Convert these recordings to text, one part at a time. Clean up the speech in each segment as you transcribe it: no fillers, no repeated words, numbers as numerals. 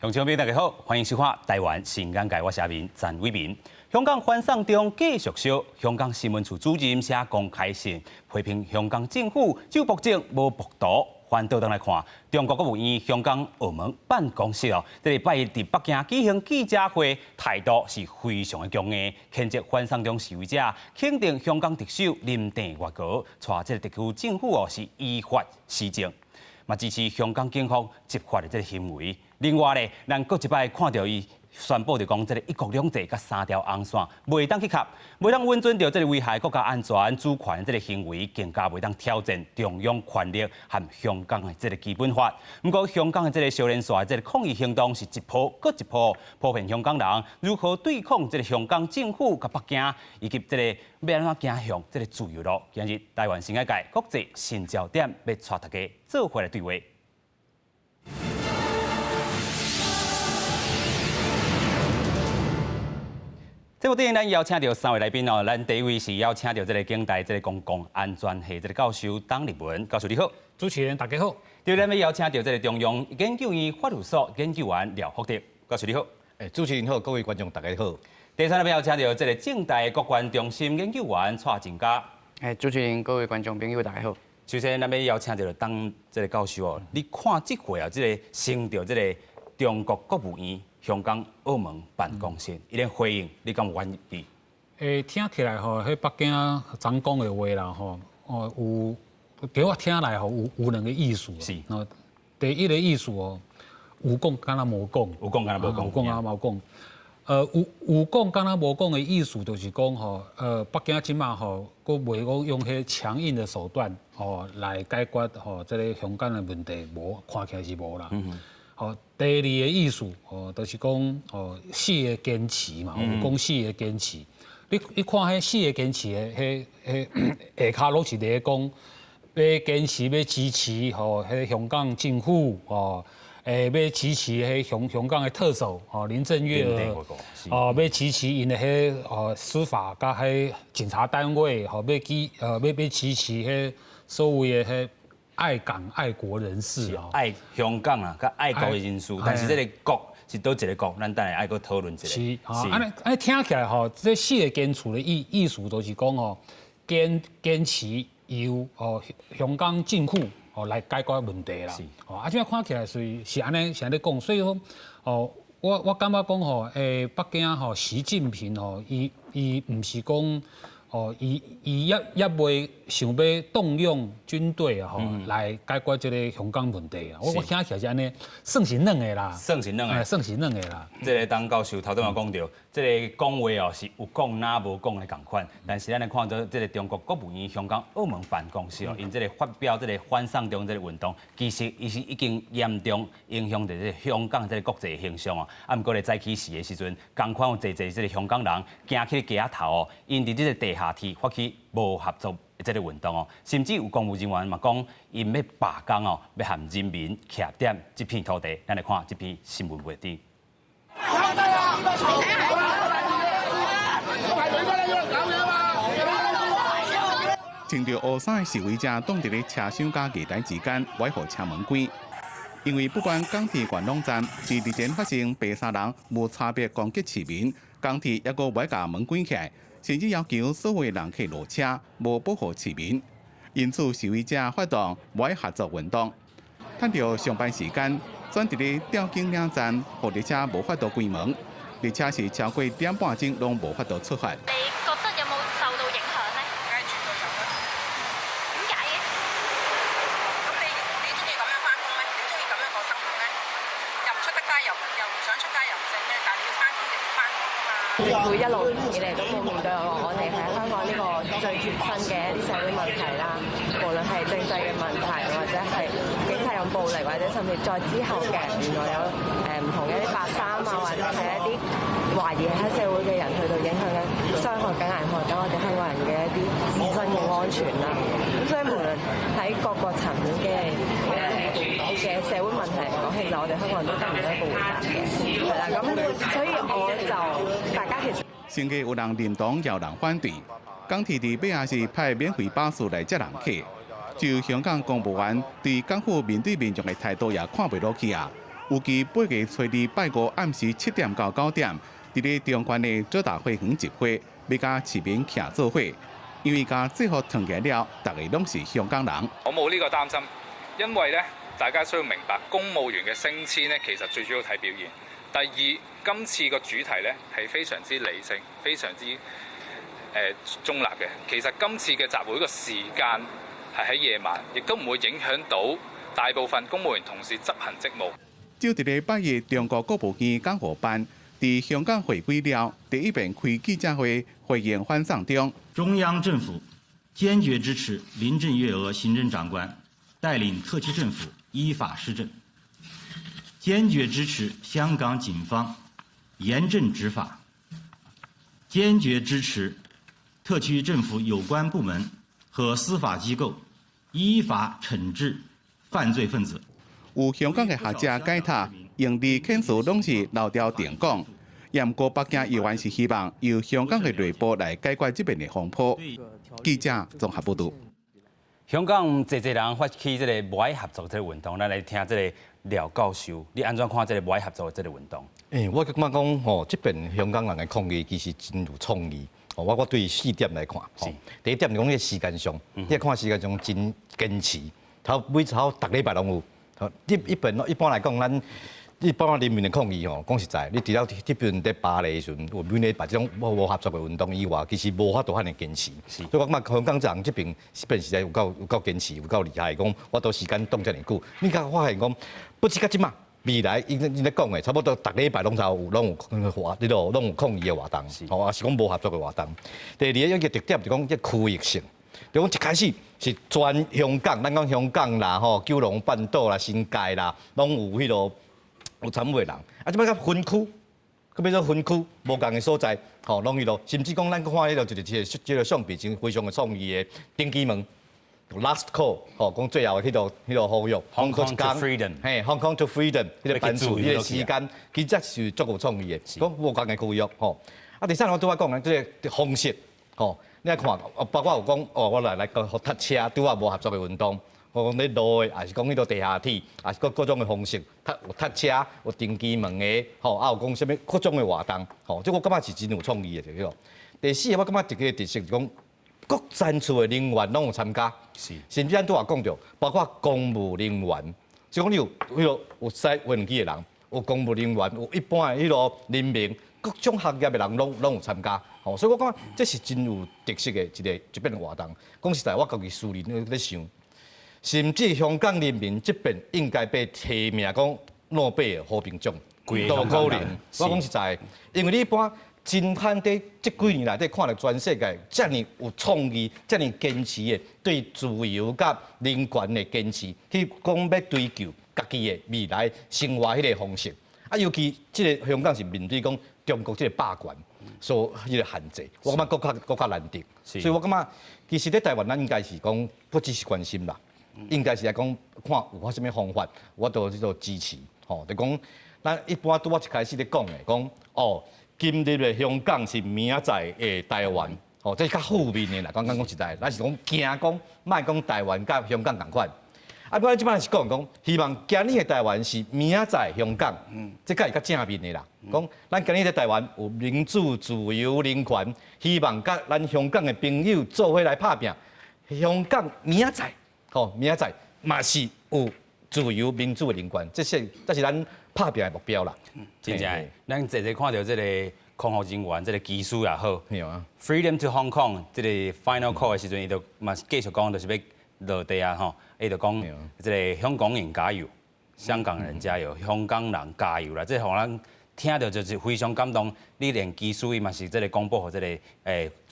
觀眾朋友大家好，歡迎收看《台灣新眼界》，我是阿明陳偉民。香港反送中繼續燒，香港新聞處主任寫公開信批評香港政府只有暴政無暴徒。反倒轉來看，中國國務院香港澳門辦公室哦，這禮拜一佇北京舉行記者會，態度是非常的強硬，譴責反送中示威者，肯定香港特首林鄭月娥帶這個特區政府哦是依法施政，嘛支持香港警方執法的這個行為。另外咧，咱閣一擺看著伊宣布就講，這個一國兩制佮三條紅線袂當去磕，袂當允准著這個危害國家安全、主權這個行為，更加袂當挑戰中央權力和香港的這個基本法。毋過香港的這個小連綴這個抗議行動是一波閣一波，普遍香港人如何對抗這個香港政府佮北京，以及這個欲按怎走向這個自由路。今日台灣新眼界國際新焦點，欲帶大家做伙來對話。節目頂咱邀請著三位來賓哦，咱第一位是邀請著這個警大這個公共安全系這個教授董立文教授，你好。主持人大家好。對，咱欲邀請著這個中央研究院法律所研究員廖福德教授，你好。欸，主持人好，各位觀眾大家好。第三位邀請著這個政大國關中心研究員蔡正嘉。欸，主持人，各位觀眾朋友大家好。首先，咱欲邀請著董這個教授哦，你看這回啊，這個升著這個中國國務院香港澳門辦公室伊咧回應，你敢有滿意？欸，聽起來吼，彼北京總講的話啦吼，哦有，佇我聽來吼，有兩個意思。是。哦，第一個意思哦，有講敢若無講。有講敢若無講。有講敢若無講。有講敢若無講的意思，就是講吼，北京這馬吼，閣袂講用彼強硬的手段吼來解決吼這个香港的問題，無，看起來是無啦。吼，第二个意思吼，就是講吼四个堅持嘛，有講四个堅持。你看彼四个堅持的，彼彼下跤攏是佇咧講，欲堅持欲支持吼，彼香港政府吼，欲支持彼香港的特首吼林鄭月娥，哦，欲支持𪜶的彼哦司法佮彼警察單位，吼，欲支持彼所謂的彼愛港愛國人士啊，愛香港啊，佮愛國的人士，但是這个國是佗一个國，咱等下愛閣討論一下。是，按呢按呢聽起來吼，這四个堅持的意思就是講吼，堅持由哦香港政府哦來解決問題啦。哦，啊，這看起來是按呢是按呢講，所以講哦，我感覺講吼，北京吼習近平吼，伊毋是講。哦，伊猶未想欲動用軍隊啊，吼，來解決這个香港問題啊。我聽起來是按呢，算是軟的啦，算是軟的，算是軟的啦。這个董教授頭拄仔講著，這个講話哦是有講若無講的仝款，但是咱來看著這个中國國務院香港澳門辦公室哦，𪜶這个發表這个反送中這个運動，其實伊是已經嚴重影響著這个香港這个國際形象哦。啊，毋過咧早起時的時陣，仝款有濟濟這个香港人行去街仔頭哦，𪜶佇這个地下鐵發起無合作的這个運動哦，甚至有公務人員嘛講，𪜶欲罷工哦，欲和人民徛佇這片土地。咱來看這篇新聞報導。穿著烏衫的示威者擋佇咧車廂佮月台之間，無予車門關。因為不管港鐵元朗站佇日前發生白衫人無差別攻擊市民，港鐵猶閣無共門關起來。甚至要求所有人客落車，無保護市民。因此，示威者發動無愛合作運動，趁著上班時間，轉佇咧調景嶺站，予列車無法度關門。列車是超過點半鐘攏無法度出發。你覺得有冇受到影響呢？梗係絕對有啦。點解嘅？咁你鍾意咁樣返工咩？你鍾意咁樣過生活咩？又唔出得街，又唔想出街，又唔剩咩？但係你要返工就要返工㗎嘛。政府一路以嚟都冇面對我哋喺香港呢個最貼身嘅一啲社會問題啦，無論係政制嘅問題，或者係警察用暴力，或者甚至再之後嘅原來有唔同嘅一啲白衫啊，或者係一啲懷疑係黑社會嘅人去到影響緊、傷害緊、危害緊我哋香港人嘅一啲自身嘅安全啦。咁所以無論喺各個層面嘅社會問題嚟講，其實我哋香港人都得唔到一個回答嘅，係啦。咁所以我就大家其實，先個有人認同，有人反對。港鐵佇尾仔是派免費巴士來接人客，就香港公務員對港府面對民眾的態度也看袂落去啊！預計8月初二拜五暗時7點到9點，佇咧中環的遮打花園集會，欲佮市民徛做伙，因為共制服脫下了，逐个攏是香港人。我冇呢個擔心，因為咧，大家需要明白，公務員嘅升遷咧，其實最主要睇表現。第二，今次個主題咧係非常之理性，非常之中立嘅。其實今次嘅集會個時間係喺夜晚，亦都唔會影響到大部分公務員同事執行職務。就佇咧拜日，中國國務院港澳辦佇香港回歸了，第一遍開記者會回應反送中。中央政府堅決支持林鄭月娥行政長官帶領特區政府依法施政，堅決支持香港警方嚴正執法，堅決支持特區政府有關部門和司法機構依法懲治犯罪分子。有香港的學者解讀，用字遣詞攏是漏掉定講。毋過北京猶原是希望由香港的內部來解決這邊的風波。記者綜合報導。香港濟濟人發起這个無愛合作這个運動，咱來聽這个廖教授，你按怎看這个無愛合作的這个運動？欸，我感覺講吼，這邊香港人的抗議其實真有創意。我對四點來看，第一點是講這時間上，你看時間上真堅持，頭每頭逐禮拜攏有。一般來講，咱一般人民的抗議吼，講實在，你除了這邊佇巴黎的時陣，有每禮拜這種無合作的運動以外，其實無法度遐爾堅持。所以我感覺香港人這邊這邊實在有夠堅持，有夠厲害。講我都時間擋遮爾久，你敢發現講，不止到這馬，未來𪜶咧講的，差不多逐禮拜攏有攏有活，這個攏有抗議的活動，吼，抑是講無合作的活動。第二个一個特點就講這區域性。就講一開始是全香港，咱講香港啦、吼九龍半島啦、新界啦，攏有彼个有參與的人。啊，這擺較分區，閣變做分區，無仝的所在，吼，攏彼囉。甚至講咱閣看彼囉一個這個相片，真非常的創意的登機門，last call，吼，講最後的彼个呼籲 Hong Kong to freedom，嘿，Hong Kong to freedom，彼个班次，彼个時間，其實是足有創意的，講無仝的區域，吼。啊，第三我拄仔講的這个方式，吼。你來看，包括有講哦，我來個踏車，拄仔無合作的運動，我講咧路的，抑是講彼個地下鐵，抑是各種的方式，踏車，有登機門的，吼，啊有講啥物各種的活動，吼，這我感覺是真有創意的，這個。第四个，我感覺一個特色是講，各層次的人員攏有參加，甚至咱拄仔講著，包括公務人員，就講你有彼個有駛無人機的人，有公務人員，有一般的彼個人民。各種行業的人攏有參加，吼，所以我感覺這是真有特色的一遍活動。講實在，我家己私人咧想，甚至香港人民這遍應該被提名講諾貝爾和平獎，都可能。我講實在，因為你一般真罕佇這幾年內底看著全世界遮爾有創意、遮爾堅持的對自由佮人權的堅持，去講欲追求家己的未來生活彼个方式。啊，尤其這个香港是面對講中國這个霸權所彼个限制，我感覺閣較難得。所以我感覺其實咧台灣咱應該是講不只是關心啦，應該是來講看有法啥物方法，我都去做支持。吼，就講咱一般拄仔一開始咧講的，講哦，今日的香港是明仔載的台灣，吼，這是較負面的啦。講講講實在，咱是講驚講，莫講台灣佮香港仝款。啊，不過這擺是講講，希望今日的台灣是明仔載香港，這才是較正面的啦。講咱今日佇台灣有民主、自由、人權，希望佮咱香港的朋友做伙來拍拚。香港明仔載，吼，明仔載嘛是有自由民主的人權，這是咱拍拚的目標啦。真正，咱濟濟看著這个空服人員，這个機師也好，Freedom to Hong Kong，這个 final call 的時陣，伊就嘛是繼續講，就是欲落地啊吼，伊就講這个香港人加油，香港人加油，香港人加油啦！這予咱聽著就是非常感動。你連機師伊嘛是這个廣播予這个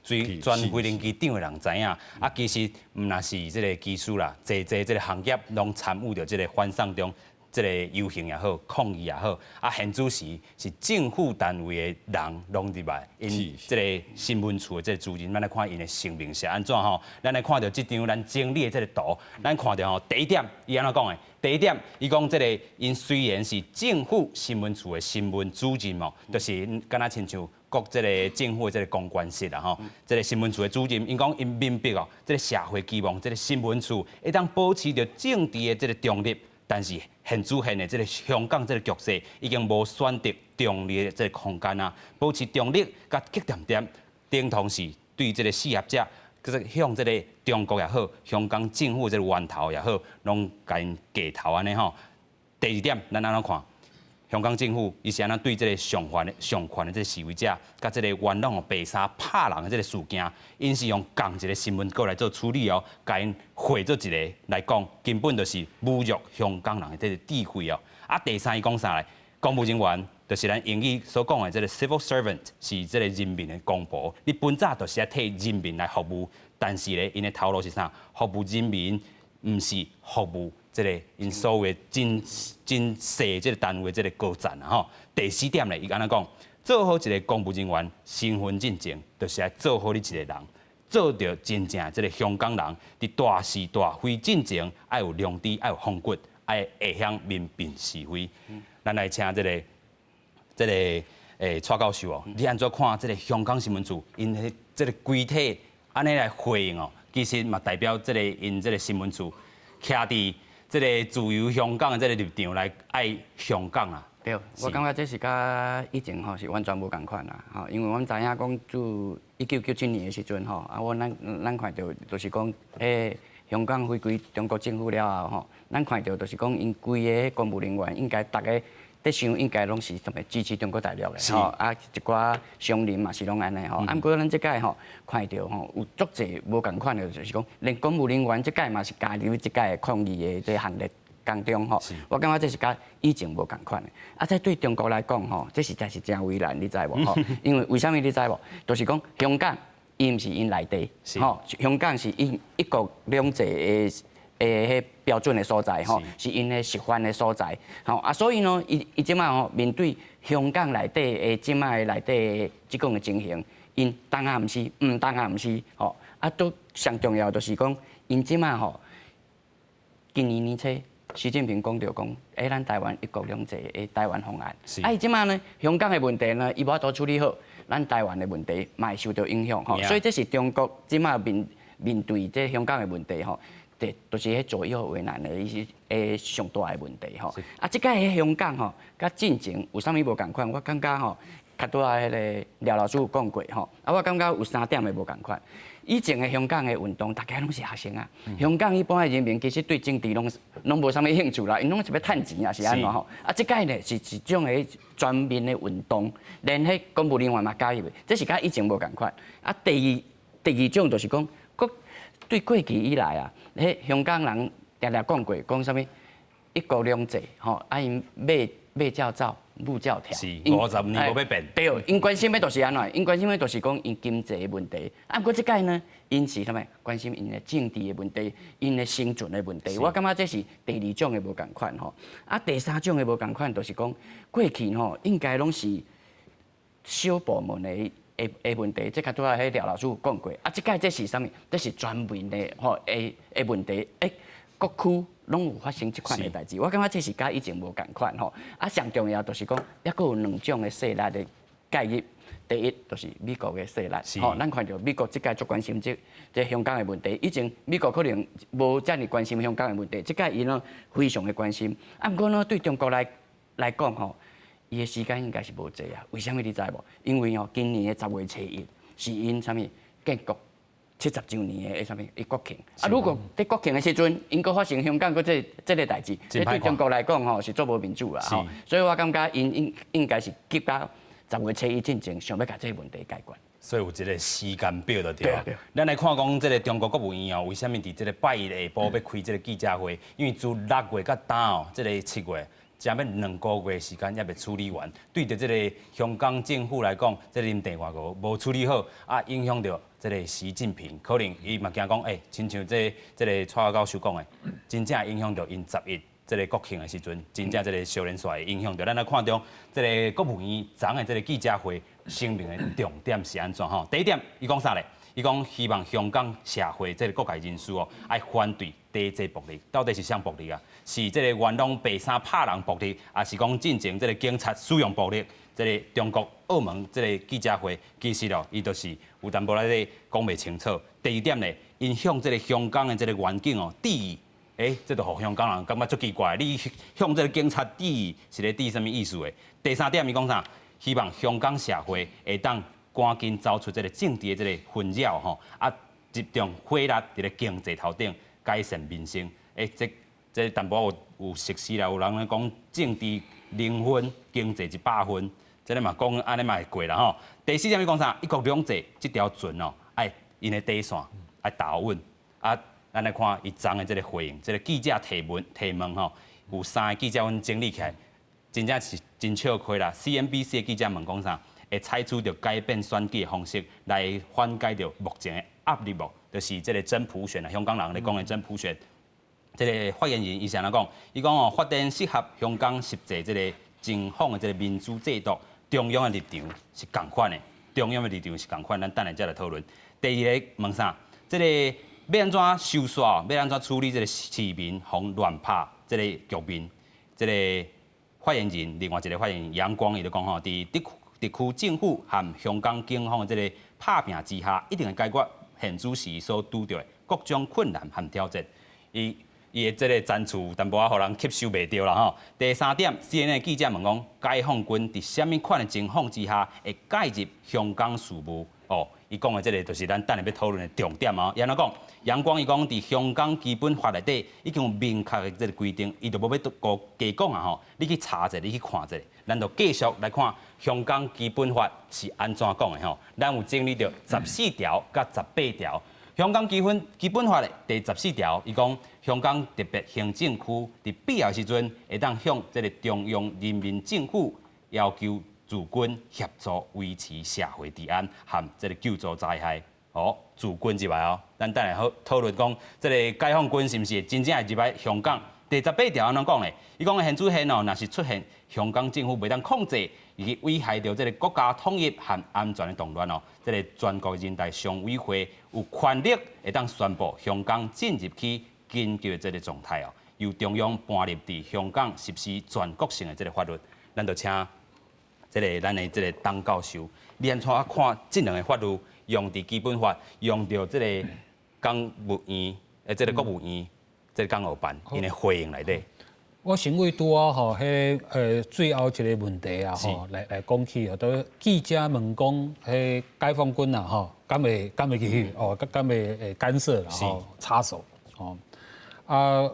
追全飛行機頂的人知影。啊，其實毋若是這个機師啦，濟濟這个行業攏參與著這个反送中，這个遊行也好，抗議也好，啊，現主時是政府單位的人攏入來，𪜶這个新聞處的這个主任，咱來看𪜶的聲明是按怎吼？咱來看著這張咱整理的這个圖，咱看著吼，第一點，伊按怎講的？第一點，伊講這个𪜶雖然是政府新聞處的新聞主任哦，就是敢若親像各這个政府的這个公關室啦吼，這个新聞處的主任，𪜶講𪜶明白哦，這个社會期望這个新聞處會當保持著政治的這个中立。但是現主現的這个香港這个局勢已經無選擇中立的這个空間啊，保持中立佮極恬恬，等同是對這个四合者，叫做向這个中國也好，香港政府這个源頭也好，攏共𪜶低頭按呢吼。第二點，咱按怎看？香港政府伊是按怎對這个上環的這个示威者，佮這个元朗白衫拍人的這个事件，𪜶是用仝一个新聞稿來做處理哦，共𪜶匯做一个來講，根本就是侮辱香港人的這个智慧哦。啊，第三伊講啥咧？公務人員就是咱英語所講的這个 civil servant，是這个人民的公僕。你本早就是愛替人民來服務，但是咧，𪜶的頭路是啥？服務人民，毋是服務這个𪜶所謂真真細這个單位這个高層啊吼。第四點咧，伊按怎講？做好一个公務人員，身份進前，就是愛做好你一个人，做著真正這个香港人，佇大是大非進前，愛有良知，愛有風骨，愛會曉明辨是非。咱來請這个蔡教授哦，你按怎看這个香港新聞處𪜶彼這个規體按呢來回應哦？其實嘛代表這个𪜶這个新聞處徛佇這个自由香港的這个立場來愛香港啊。對，我感覺這是佮以前吼是完全無仝款啦，吼，因為阮知影講自1997年的時陣吼，啊，阮看著就是講，香港回歸中國政府了後吼，咱看著就是講𪜶規个公務人員應該逐个咧想應該攏是啥物支持中國大陸的吼，啊，一寡商人嘛是攏按呢吼，啊，毋過咱這擺吼看著吼有足濟無仝款的，就是講連公務人員這擺嘛是加入這擺抗議的這行列當中吼，我感覺這是佮以前無仝款的。啊，這對中國來講吼，這實在是誠為難，你知無？吼，因為為啥物你知無？就是講香港伊毋是𪜶內地，吼，香港是𪜶一國兩制的彼標準的所在吼，是𪜶的習慣的所在，吼啊，所以呢，伊這擺吼面對香港內底的這擺內底的這種的情形，𪜶當也毋是，毋當也毋是，吼啊，都上重要就是講，𪜶這擺吼，今年年初，習近平講著講，咱台灣一國兩制的台灣方案，啊，伊這擺呢，香港的問題呢，伊無法度處理好，咱台灣的問題嘛會受著影響，吼，所以這是中國這擺面對這香港的問題，吼。對，就是彼左右為難的伊是上大的問題吼。啊，這擺彼香港吼，佮進前有啥物無仝款？我感覺吼，較拄仔彼个廖老師有講過吼。啊，我感覺有三點的無仝款。以前的香港的運動，大家攏是學生啊。香港一般的人民其實對政治攏無啥物興趣啦，𪜶攏是欲趁錢啊，是按怎吼？啊，這擺呢是一種的全民的運動，連彼公務人員嘛加入的，這是佮以前無仝款。啊，第二種就是講，對過去以來啊，彼香港人定定講過，講啥物一國兩制，吼，啊𪜶馬馬照走，舞照跳，是50年無欲變。對，𪜶關心的就是按怎，𪜶關心的就是講𪜶經濟的問題。啊，毋過這擺呢，𪜶是啥物？關心𪜶的政治的問題，𪜶的生存的問題。我感覺這是第二種的無仝款吼。啊，第三種的無仝款就是講，過去吼應該攏是小部門的問題，這較拄仔彼廖老師有講過。啊，這擺這是啥物？這是全民的吼的問題。各區攏有發生這款的代誌。我感覺這是佮以前無仝款吼。啊，上重要就是講，猶閣有兩種的勢力的介入。第一就是美國的勢力，吼，咱看著美國這擺足關心這香港的問題。以前美國可能無遮爾關心香港的問題，這擺伊呢非常的關心。啊，毋過呢，對中國來講吼，伊的時間應該是無濟啊。為啥物你知無？因為吼，今年的10月初1是𪜶啥物建國70週年的啥物伊國慶。啊，如果佇國慶的時陣，𪜶閣發生香港閣這个代誌，這對中國來講吼是足無面子啦吼。所以我感覺𪜶應該是急到10月初1進前，想欲共這个問題解決。所以有一个時間表就對。咱來看講，這个中國國務院哦，為啥物佇這个拜一下晡欲開這个記者會？因為自6月到今哦，這个7月，才欲2個月時間猶未處理完。對著這个香港政府來講，這个林鄭月娥無處理好，啊，影響著這个習近平，可能伊嘛驚講，親像這个蔡教授講的，真正影響著𪜶11這个國慶的時陣，真正這个小連綞會影響著。咱來看著這个國務院昨的這个記者會聲明的重點是按怎吼？第一點，伊講啥咧？伊講希望香港社會這个各界人士哦，愛反對抵制暴力。到底是啥暴力啊？是這个元朗白衫拍人暴力，抑是講進前這个警察使用暴力？這个中國澳門這个記者會，其實哦，伊就是有淡薄仔咧講袂清楚。第二點咧，𪜶向這个香港的這个願景哦，致意。欸，這就予香港人感覺足奇怪，你向這个警察致意是咧致啥物意思的？第三點，伊講啥？希望香港社會會當趕緊走出這个政治的這个紛擾吼，啊，集中火力佇咧經濟頭頂改善民生。欸，這這淡薄仔有有熟悉啦，有人咧講政治零分，經濟100分，這个嘛講按呢嘛會過啦吼。第四點伊講啥？一國兩制這條船哦，愛𪜶的底線愛踏穩啊。咱來看伊昨的這个回應，這个記者提問提問吼，有三个記者阮整理起來，真正是真笑虧啦。CNBC 的記者問講啥？會採取著改變選舉的方式來緩解著目前的壓力無？就是這个真普選啊，香港人咧講的真普選。這个發言人伊是按怎講？伊講哦，發展適合香港實際這个情況的這个民主制度，中央的立場是仝款的，中央的立場是仝款，咱等下再來討論。第二个問啥？這个欲按怎收煞？欲按怎處理這个市民予亂拍這个局面？這个發言人，另外一个發言人楊光伊就講吼，佇特區政府和香港警方的這个拍拚之下，一定會解決現主時所拄著的各種困難和挑戰。伊伊的這个層次淡薄仔予人吸收袂著啦吼。第三點，CNN 記者問講，解放軍佇啥物款的情況之下會介入香港事務？哦，伊講的這个就是咱等下欲討論的重點哦。伊按怎講？楊光伊講，佇香港基本法內底已經有明確的這个規定，伊就無欲閣加講啊吼。你去查者，你去看者，咱就繼續來看香港基本法是按怎講的吼。咱有整理著十四條佮十八條。香港基本法的第十四條，伊講香港特別行政區佇必要時陣，會當向這个中央人民政府要求駐軍協助維持社會治安和這个救助災害。哦，駐軍入來哦，咱等下好討論講，這个解放軍是毋是真正會入來香港？第十八條按怎講咧？伊講現主現哦，若是出現香港政府袂當控制，以及危害著這个國家統一和安全的動亂哦，這个全國人大常委會有權力會當宣布香港進入去緊急的這个狀態哦，由中央頒立佇香港實施全國性的這个法律。咱就請這个咱的這个董教授，你按怎看這兩个法律用佇基本法，用著這个港務院，這个國務院，這个港澳辦𪜶的回應內底。我先為拄仔吼，彼最後一个問題啊吼，來講起哦，都記者問講，彼解放軍啊吼，敢會去哦，敢會干涉啦吼，插手吼。啊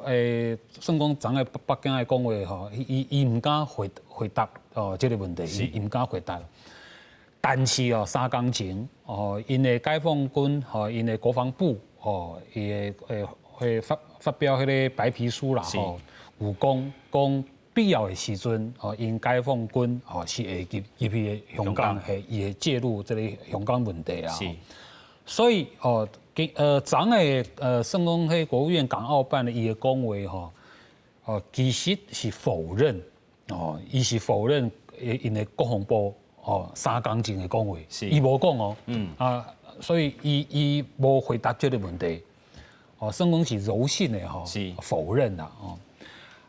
算講昨个北京的講話吼，伊毋敢回答哦，這个問題，伊毋敢回答。但是哦，3工前哦，𪜶的解放軍吼，𪜶的國防部吼，伊會發表彼个白皮書啦吼。有講講必要的時陣，吼，𪜶解放軍吼是會入去香港，係伊會介入這个香港問題啊。所以哦，昨个算講彼國務院港澳辦的伊的講話吼，哦，其實是否認，哦，伊是否認𪜶的國防部哦3工前的講話，伊無講哦，啊，所以伊無回答這个問題，哦，算講是柔性的吼，否認啦，哦。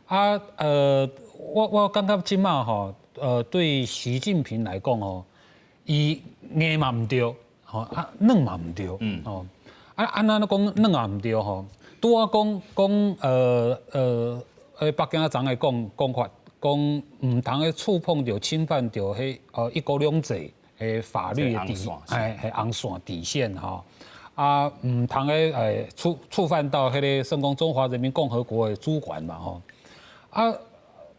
啊，我感覺這馬吼，對習近平來講吼，伊硬嘛毋對，吼啊軟嘛毋對，哦，啊按怎講軟也毋對吼，拄仔講講北京昨的講法，講毋通去觸碰著、侵犯著彼一國兩制的法律的底，係紅線底線吼。啊，毋通去觸犯到彼个算講中華人民共和國的主權嘛吼。啊，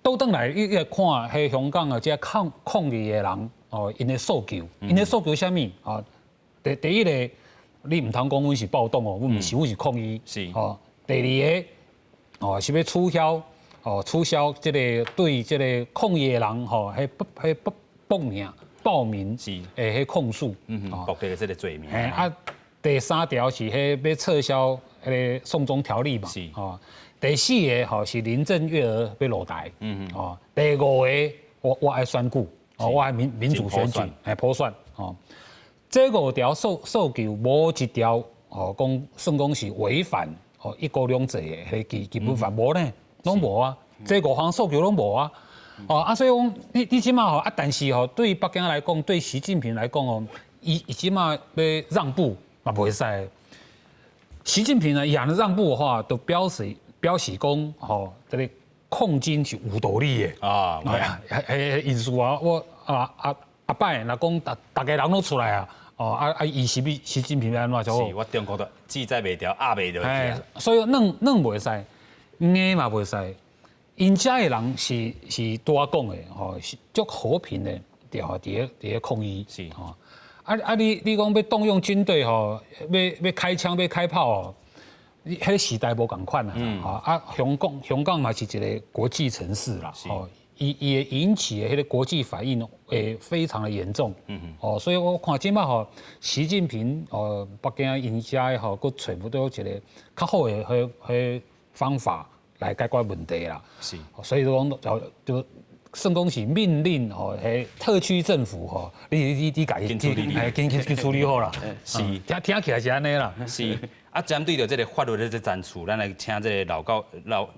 倒轉來，你來看，彼香港啊，這抗議的人哦，𪜶的訴求，𪜶的訴求啥物？啊，第一個，你毋通講阮是暴動哦，阮毋是，阮是抗議。哦，第二个，哦，是欲取消這个對這个抗議的人吼，彼報名的彼控訴。國家的這个罪名。啊，第三條是彼欲撤銷彼个送中條例嘛。哦。第四个吼是林鄭月娥欲落台，哦，第五个我愛選舉，哦，我愛民主選舉，係普選，哦，這五條訴求無一條哦，講算講是違反哦一國兩制的彼基本法無呢，攏無啊，這五項訴求攏無啊，哦啊，所以講你這馬吼啊，但是吼對北京來講，對習近平來講哦，伊這馬欲讓步嘛袂使。習近平呢，伊若讓步的話，就表示。表示講吼，這个抗爭是有道理的。啊，係啊，彼意思啊，我啊啊後擺若講逐逐家人攏出來啊，哦啊啊，伊是比習近平欲按怎做？是我中國都志在袂牢，壓袂落去啊。所以軟軟袂使，硬嘛袂使。𪜶遮的人是拄仔講的吼，是足和平的，對吼，佇咧抗議。吼，啊啊！你講欲動用軍隊吼，欲開槍欲開炮哦，彼个時代無仝款啊。吼啊，香港嘛是一个國際城市啦，吼，伊會引起的彼个國際反應會非常的嚴重。哦，所以我看這擺吼，習近平哦，北京𪜶遮的吼，閣揣無著一个較好的彼方法來解決問題啦。所以講就算講是命令吼，彼特區政府吼，你共伊緊處理，緊去處理好啦。聽起來是按呢啦。是，啊，針對著這个法律的這層次，咱來請這个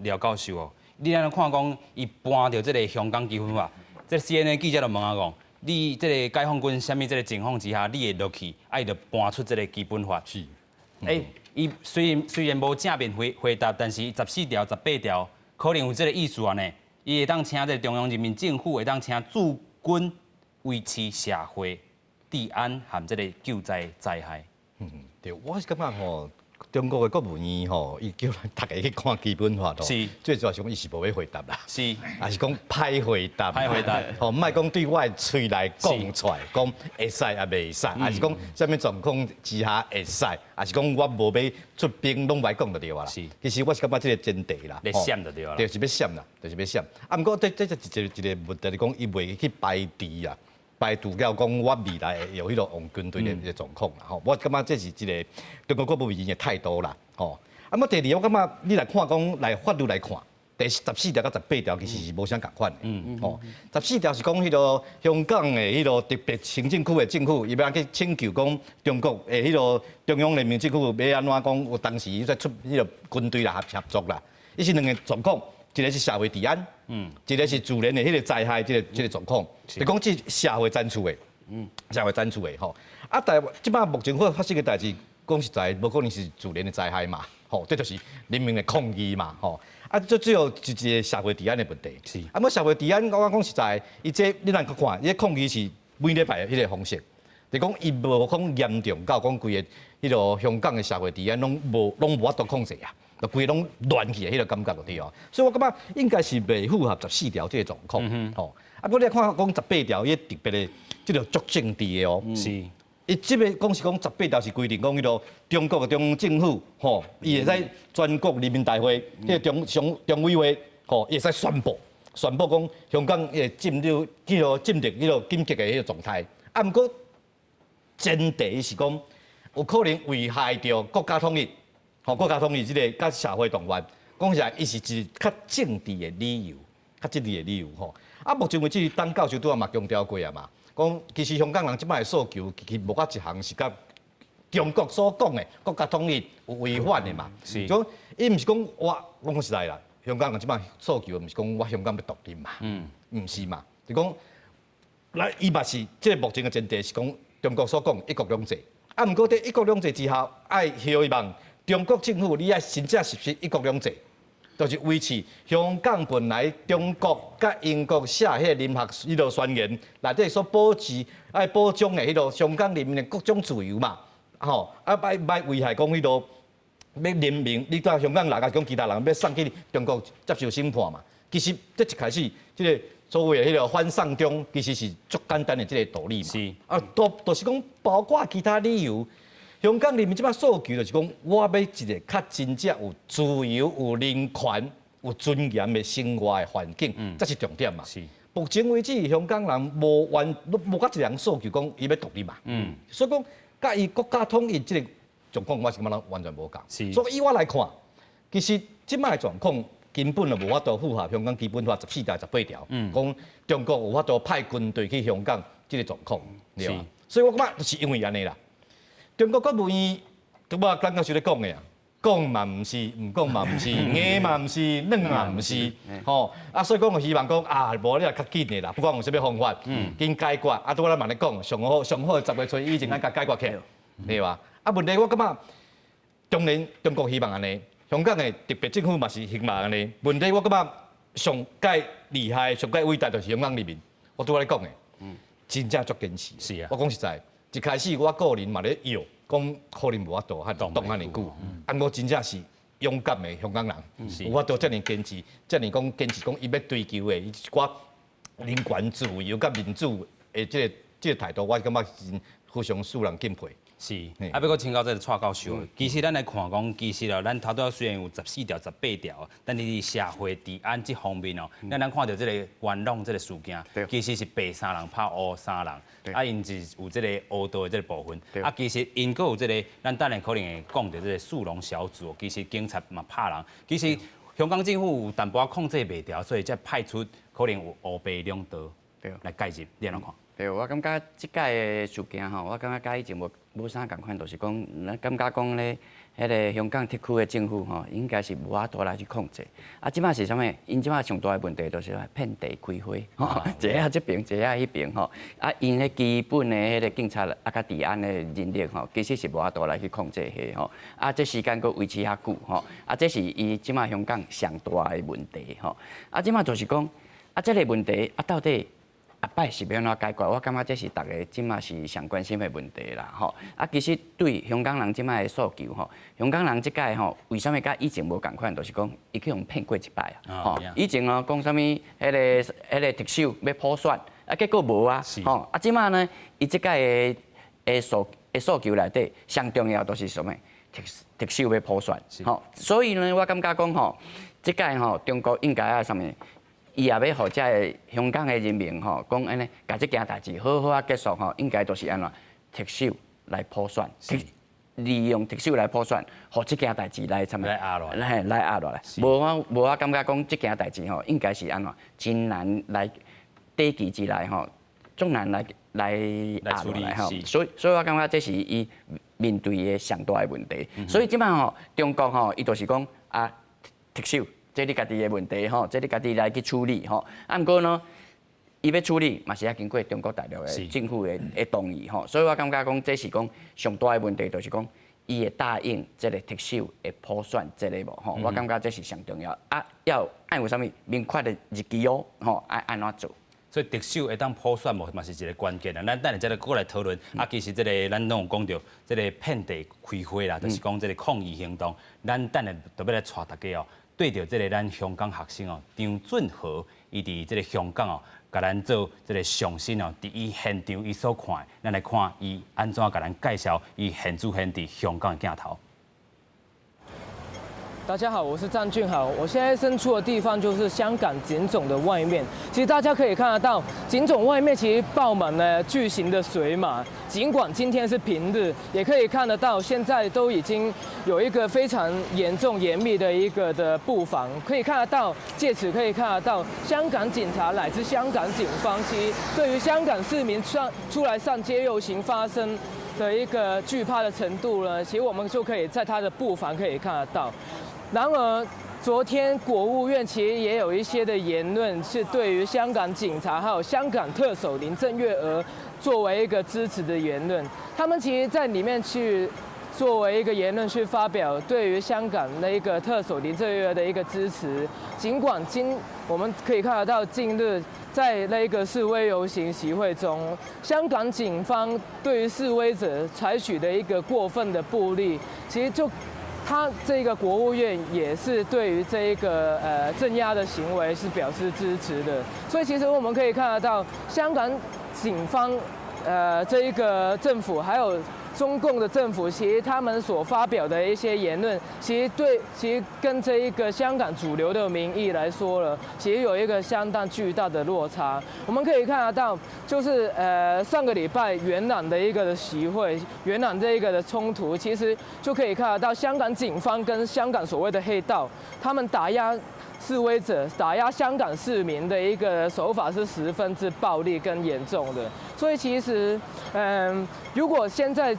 廖教授哦。你按呢看講，伊搬著這个香港基本法，這 CNN 記者就問我講，你這个解放軍啥物這个情況之下，你會落去，啊，伊就搬出這个基本法。欸，伊雖然無正面回答，但是14條、18條可能有這个意思按呢。伊會當請這个中央人民政府會當請駐軍維持社會治安和這个救災災害。嗯，對，我是感覺吼，中國的國務院吼，伊叫咱逐家去看基本法吼，最主要是講伊是無欲回答啦，抑是講歹回答，歹回答，吼，毋莫講對我的喙內講出來，講會使抑袂使，抑是講啥物狀況之下會使，抑是講我無欲出兵，攏袂講就對啊啦。其實我是感覺這个前提啦，咧閃就對啦，對，是欲閃啦，就是欲閃。啊，毋過這一個問題是講，伊袂去排除啊。排除了講，我未來會有彼个用軍隊的一个狀況啦，吼，我感覺這是一个中國國務院的態度啦，吼。啊，麼第二，我感覺你來看講來法律來看，第14條佮18條其實是無啥仝款的，吼。十四條是講彼个香港的彼个特別行政區的政府，伊欲去請求講中國的彼个中央人民政府欲按怎講，有當時在出彼个軍隊來合作啦，伊是兩个狀況。一个是社會治安，一个是自然的彼个災害，這个狀況，就講這社會層次的，社會層次的吼。啊，但這擺目前發生的代誌，講實在，無可能是自然的災害嘛，吼，這就是人民的抗議嘛，吼。啊，最主要是一个社會治安的問題。啊，毋社會治安，我講實在，伊這你若去看，伊抗議是每禮拜的彼个方式，就講伊無講嚴重到講規个彼个香港的社會治安攏無法度控制啊。就規个攏亂去的彼个感覺就對哦，所以我感覺應該是袂符合十四條這个狀況，吼。啊，不過你看講十八條，伊特別的，這个足政治的哦。伊這个講是講十八條是規定講彼个中國的中央政府，吼，伊會使全國人民大會，彼个中常中委會，吼，伊會使宣布講香港會進入彼个進入彼个緊急的彼个狀態。啊，毋過前提是講有可能危害著國家統一。吼，國家統一這个佮社會動亂，講實在，伊是一個較政治的理由，較政治的理由吼。啊，目前為止，董教授拄仔嘛強調過啊嘛，講其實香港人這擺的訴求，其實無一項是佮中國所講的國家統一有違反的嘛。講伊毋是講我講實在啦，香港人這擺訴求，毋是講我香港欲獨立嘛，毋是嘛，就講，來伊嘛是這个目前的前提是講中國所講一國兩制，啊，毋過佇一國兩制之下，愛希望中國政府你愛真正實施一國兩制，就是維持香港本來中國佮英國寫彼個聯合彼个宣言內底所保持愛保障的彼个香港人民的各種自由嘛，吼，啊，莫危害講彼个欲人民，你蹛香港人抑講其他人欲送去中國接受審判嘛。其實這一開始，這个所謂的彼个反送中，其實是足簡單的這个道理嘛。啊，都就是講包括其他理由。香港人民這擺訴求就是講，我欲一个較真正有自由、有人權、有尊嚴的生活的環境，這是重點嘛。目前為止，香港人無完無一个人訴求講伊欲獨立嘛。所以講，佮伊國家統一這个狀況，我是感覺完全無仝。所以以我來看，其實這擺的狀況根本就無法度符合香港基本法十四條、十八條，講中國有法度派軍隊去香港這个狀況，對吧？所以我感覺就是因為按呢啦。中國國務院，拄仔董教授咧講的啊，講嘛毋是，毋講嘛毋是，硬嘛毋是，軟嘛毋是，吼啊，所以講我希望講啊，無你也較緊的啦，不管用啥物方法，緊解決。啊，拄仔咱嘛咧講，上好上好10月初一以前咱共解決起來，對吧？啊，問題我感覺，當然中國希望按呢，香港的特別政府嘛是希望按呢。問題我感覺上蓋厲害、上蓋偉大就是香港人民。我拄仔咧講的，真正足堅持。我講實在，一開始我個人嘛咧搖，講可能無法度遐擋遐爾久，啊，我真正是勇敢的香港人，有法度遮爾堅持，遮爾講堅持講伊欲追求的伊一寡人權、自由佮民主的這個態度，我感覺真非常使人敬佩。是，啊，欲閣請教這個蔡教授，其實咱來看講，其實哦，咱頭拄仔雖然有14條、18條，但是佇社會治安這方面哦，咱看著這個元朗這個事件，其實是白衫人拍烏衫人，啊，𪜶是有這個烏道的這個部分，啊，其實𪜶閣有這個，咱等下可能會講著這個速龍小組，其實警察嘛拍人，其實香港政府有淡薄仔控制袂牢，所以才派出可能有烏白兩道來介入，你按怎看？對，我感覺這擺的事件吼，我感覺佮以前無啥仝款，就是講，咱感覺講咧，彼个香港特區的政府吼，應該是無法度來去控制。啊，這擺是啥物？𪜶這擺上大的問題就是遍地開花，吼，一下這邊，一下彼邊吼。啊，𪜶彼基本的彼个警察啊，佮治安的人力吼，其實是無法度來去控制彼吼。啊，這時間閣維持遐久吼。啊，這是伊這擺香港上大的問題吼。啊，這擺就是講，啊，這个問題啊，到底？後擺是欲按怎解決？我感覺這是逐家這擺是上關心的問題啦，吼！啊，其實對香港人這擺的訴求吼，香港人這擺吼，為啥物佮以前無仝款？就是講伊去予騙過一擺啊，吼！以前哦講啥物彼个彼个特首欲普選，啊結果無啊，吼！啊，這擺呢，伊這擺的訴求內底，上重要就是啥物？特首欲普選，吼！所以呢，我感覺講吼，這擺吼，中國應該愛啥物？伊也欲予這个香港的人民吼，講按呢，共這件代誌好好仔結束吼，應該就是按怎特首來普選，利用特首來普選，予這件代誌來啥物？來壓落來，來壓落來。無我感覺講這件代誌吼，應該是按怎真難來短期之內吼，足難來壓落來吼。所以我感覺這是伊面對的上大的問題。所以這擺吼，中國吼，伊就是講啊，特首。這你家己的問題吼，這你家己來去處理吼。啊，毋過呢，伊欲處理嘛是愛經過中國大陸的政府的同意吼。所以我感覺講，這是講上大的問題，就是講伊會答應這个特首的普選這个無吼。我感覺這是上重要。啊，要愛有啥物明確的日期哦，吼，愛按怎做。所以特首會當普選無，嘛是一个關鍵啦。咱等下再來閣來討論。啊，其實這个咱攏有講著，這个遍地開花啦，就是講這个抗議行動。咱等下就欲來帶大家哦。對著這个咱香港學生哦，張俊豪，伊佇這个香港哦，共咱做這个上新哦，佇伊現場伊所看的，咱來看伊按怎共咱介紹伊現主現佇香港的鏡頭。大家好，我是張俊豪，我現在身處的地方就是香港警總的外面。其實大家可以看得到，警總外面其實爆滿了巨型的水馬。儘管今天是平日，也可以看得到，現在都已經有一個非常嚴重嚴密的一個的布防。可以看得到，借此可以看得到，香港警察乃至香港警方，其實對於香港市民上出來上街遊行發生的一個懼怕的程度呢，其實我們就可以在他的布防可以看得到。然而，昨天國務院其實也有一些的言論，是對於香港警察還有香港特首林鄭月娥作為一個支持的言論。他們其實在裡面去作為一個言論去發表對於香港的一個特首林鄭月娥的一個支持。儘管今我們可以看得到，近日在那個示威遊行集會中，香港警方對於示威者採取的一個過分的暴力，其實就。他這個國務院也是對於這一個鎮壓的行為是表示支持的，所以其實我們可以看得到，香港警方、這一個政府還有中共的政府，其實他們所發表的一些言論，其實跟這一個香港主流的民意來說了，其實有一個相當巨大的落差。我們可以看得到，就是上個禮拜元朗的一個的集會，元朗這一個的衝突，其實就可以看得到香港警方跟香港所謂的黑道，他們打壓示威者、打壓香港市民的一個手法是十分之暴力跟嚴重的。所以其實，如果現在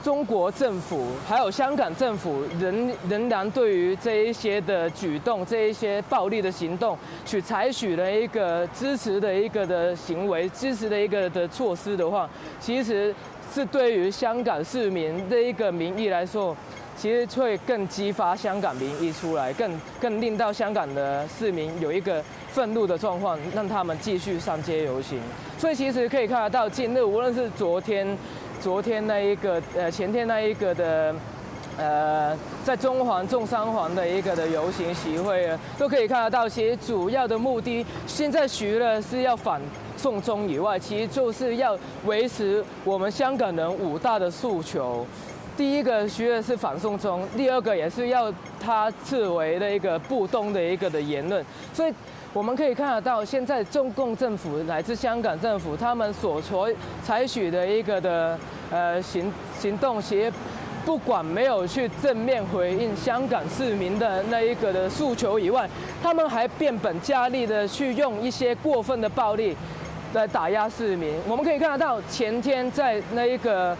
中國政府還有香港政府仍然對於這一些的舉動、這一些暴力的行動，去採取了一個支持的一個的行為、支持的一個的措施的話，其實是對於香港市民的一個民意來說，其實會更激發香港民意出來，更令到香港的市民有一個憤怒的狀況，讓他們繼續上街遊行。所以其實可以看得到，近日無論是昨天那一個，前天那一個的，在中環、中三環的一個的遊行集會，都可以看得到，其實主要的目的，現在除了是要反送中以外，其實就是要維持我們香港人五大的訴求。第一個除了是反送中，第二個也是要他撤回的一個不當的一個的言論。所以我們可以看得到，現在中共政府乃至香港政府，他們所採取的一個的行動，其實不管沒有去正面回應香港市民的那一個的訴求以外，他們還變本加厲的去用一些過分的暴力來打壓市民。我們可以看得到，前天在那一個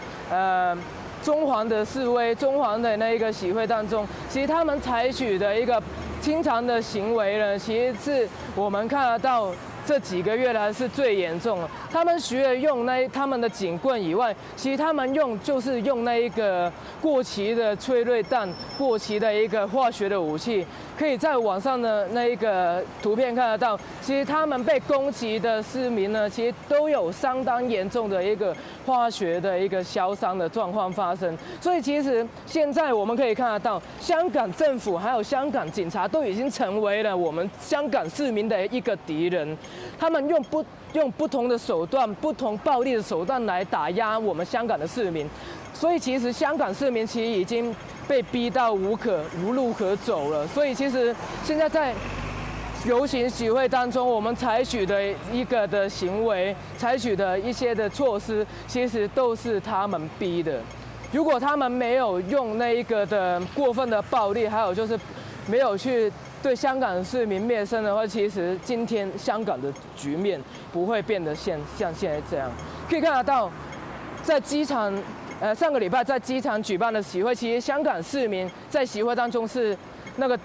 中環的示威、中環的那一個集會當中，其實他們採取的一個經常的行為呢，其實是我們看得到這幾個月來是最嚴重的。他們除了用那他們的警棍以外，其實他們用就是用那一個過期的催淚彈、過期的一個化學的武器，可以在網上的那一個圖片看得到。其實他們被攻擊的市民呢，其實都有相當嚴重的一個化學的一個燒傷的狀況發生。所以其實現在我們可以看得到，香港政府還有香港警察都已經成為了我們香港市民的一個敵人。他們用不同的手段、不同暴力的手段來打壓我們香港的市民，所以其實香港市民其實已經被逼到無路可走了。所以其實現在在遊行集會當中，我們採取的一個的行為、採取的一些的措施，其實都是他們逼的。如果他們沒有用那一個的過分的暴力，還有就是沒有去對香港市民滅聲的話，其實今天香港的局面不會變得像現在這樣。可以看得到，在機場，上個禮拜在機場舉辦的集會，其實香港市民在集會當中是那個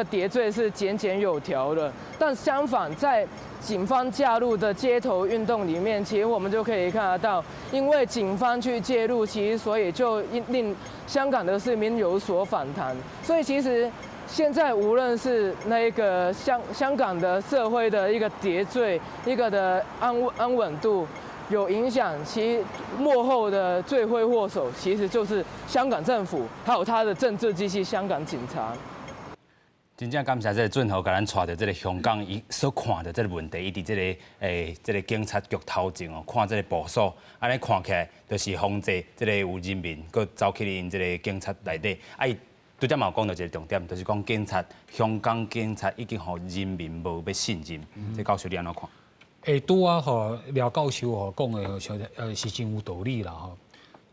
秩序是井井有條的。但相反，在警方介入的街頭運動裡面，其實我們就可以看得到，因為警方去介入，其實所以就令香港的市民有所反彈。所以其實現在無論是那個香港的社會的一個秩序，一個的安穩度有影響，其幕後的罪魁禍首其實就是香港政府，還有他的政治機器——香港警察。真正感謝這個俊豪，共咱帶著這个香港伊所看著這个問題，伊佇這个這个警察局頭前哦，看這个部署，按呢看起來就是防止這个有人民閣走去𪜶這个警察內底，啊伊拄才嘛有講著一个重點，就是講警察，香港警察已經予人民無欲信任，這教授你按怎看？拄仔吼廖教授吼講的，是真有道理啦吼。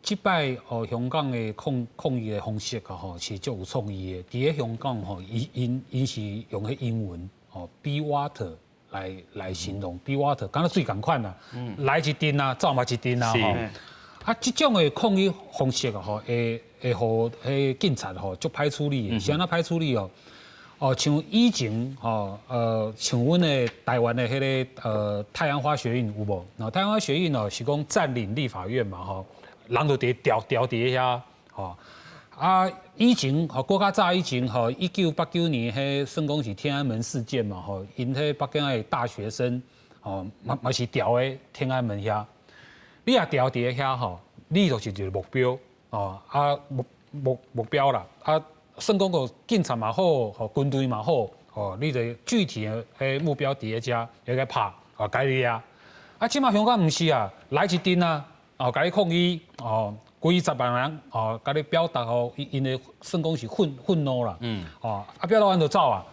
這擺哦，香港的抗議的方式啊吼，是足有創意的。佇咧香港吼，伊𪜶𪜶是用彼英文吼，be water 來形容，be water，敢若水仝款啦，來一陣啊，走嘛一陣啊吼。啊，這種的抗議方式啊吼，會予彼警察吼足歹處理的。是按怎歹處理哦？哦，像以前吼，像阮的台灣的彼个太陽花學運有無？太陽花學運哦，是講佔領立法院嘛吼。人就佇牢牢佇遐，吼啊！以前吼，閣較早以前吼，1989年彼算講是天安門事件嘛吼，𪜶彼北京的大學生吼，嘛是牢佇天安門遐。你若牢佇遐吼，你就是一個目標哦，啊目標啦，啊算講個警察嘛好，吼軍隊嘛好，吼你就具體的彼目標佇咧遮，會共拍，哦共你掠。啊，這馬香港毋是啊，來一陣啊。哦，共你抗議，哦，幾十萬人，哦，共你表達吼，𪜶的算講是憤怒啦，哦，啊表達完就走啊，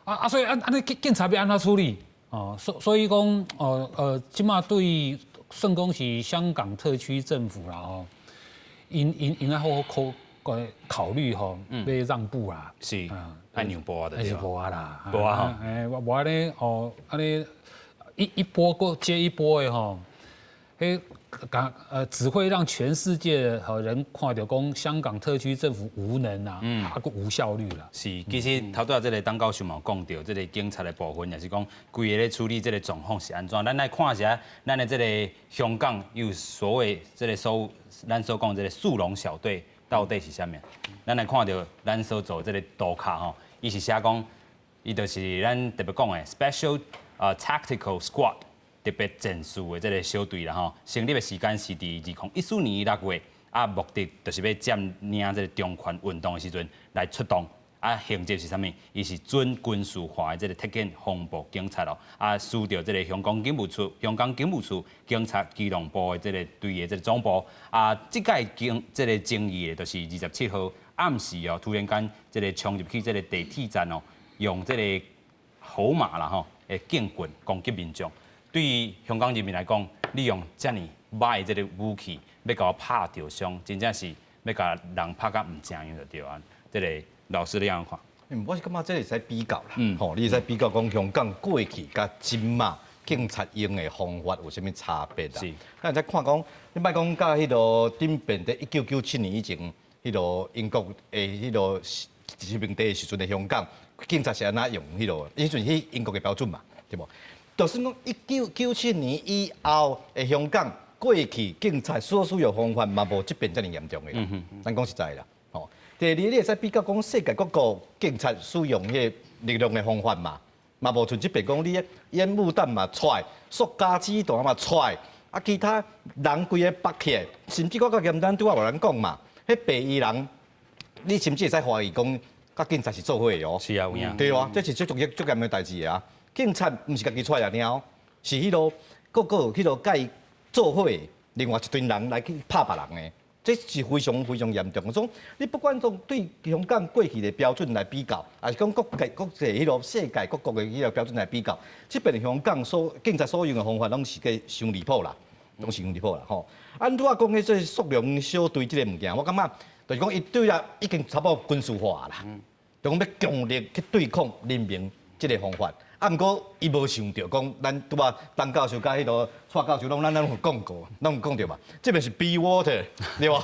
啊，所以按按呢警察欲按怎處理？哦，所以講，哦，這馬對算講是香港特區政府啦，吼，𪜶愛好好考慮吼，欲讓步啦，是，愛讓步啊，還是無啊啦，無啊吼，無按呢，哦，按呢一波閣接一波的吼，彼。只會讓全世界和人看著講香港特區政府無能啊，啊閣無效率啦。是，其實頭拄仔這个董教授嘛有講著，這个警察的部分，也是講規个咧處理這个狀況是按怎。咱來看一下，咱的這个香港有所謂這个所咱所講這个速龍小隊，到底是啥物？咱來看著咱所做這个圖卡吼，伊是寫講，伊就是咱特別講的 Special Tactical Squad 特別戰術的這个小隊啦吼。成立的時間是佇2014年6月，啊，目的就是欲佔領這个中權運動的時陣來出動。啊，性質是啥物？伊是準軍事化的這个特遣防暴警察咯。啊，屬著這个香港警務處、香港警務處警察機動部的這个隊的這个總部。啊，這擺經這个爭議的，就是27號暗時哦，突然間這个衝入去這个地鐵站哦，用這个河馬啦吼，的警棍攻擊民眾。對於香港人民來講，你用遮爾歹的這个武器，欲共我拍著傷，真正是欲共人拍甲毋成樣就對啊。這个老師你按怎看？我是感覺這會使比較啦，吼，你會使比較講香港過去佮這馬警察用的方法有啥物差別啊？咱再看講，你莫講佮彼个頂遍佇1997年以前，彼个英國的彼个殖民地的時陣的香港，警察是按怎用彼个？彼陣彼英國的標準嘛，對無？就算講1997年以後的香港，過去警察所使用方法嘛無這遍遮爾嚴重的啦。咱講實在啦，吼。第二，你會使比較講世界各國警察使用彼个力量的方法嘛，嘛無像這遍講你煙霧彈嘛出來，塑膠子彈嘛出來，啊其他人規个縛起來，甚至閣較簡單，拄仔有人講嘛，彼白衣人，你甚至會使懷疑講，佮警察是做伙的哦。是啊，有影。對啊，這是足足足嚴重的代誌啊！警察毋是家己出來爾，是彼个閣閣彼个佮伊做伙的另外一群人來去拍別人的。這是非常非常嚴重。所以你不管從對香港過去的標準來比較，抑是講國際國際彼个世界各國的彼个標準來比較，這遍香港所警察所用的方法攏是閣傷離譜啦，攏是傷離譜啦吼。啊，拄仔講彼這縮龍小隊這个物件，我感覺就是講伊對啊已經差不多軍事化啦，就講欲強力去對抗人民這个方法。啊，毋過伊無想著講，咱拄仔陳教授佮彼个蔡教授攏咱攏有講過，攏有講著嘛。這邊是 be water，對無？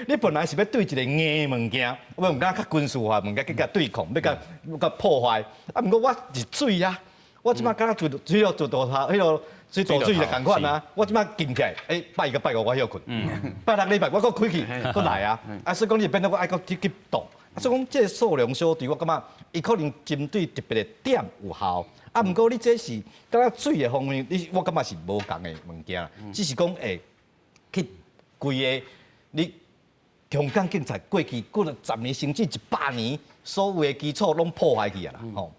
你本來是欲對一個硬的物件，我毋敢較軍事化物件去共對抗，欲共欲共破壞。啊，毋過我是水啊，我這馬敢若做水做做頭，彼个水渡水就仝款啊。我這馬禁起來，欸，拜一個拜五我歇睏，拜六禮拜我閣開去，閣來啊。啊，所以講你變做我愛閣去擋。所以講，這个數量小隊，我感覺伊可能針對特別的點有效。啊，毋過你這是敢若水的方面，你我感覺是無仝的物件，只是講會去規个你香港警察過去過了十年甚至100年，所有的基礎攏破壞去啊啦。吼，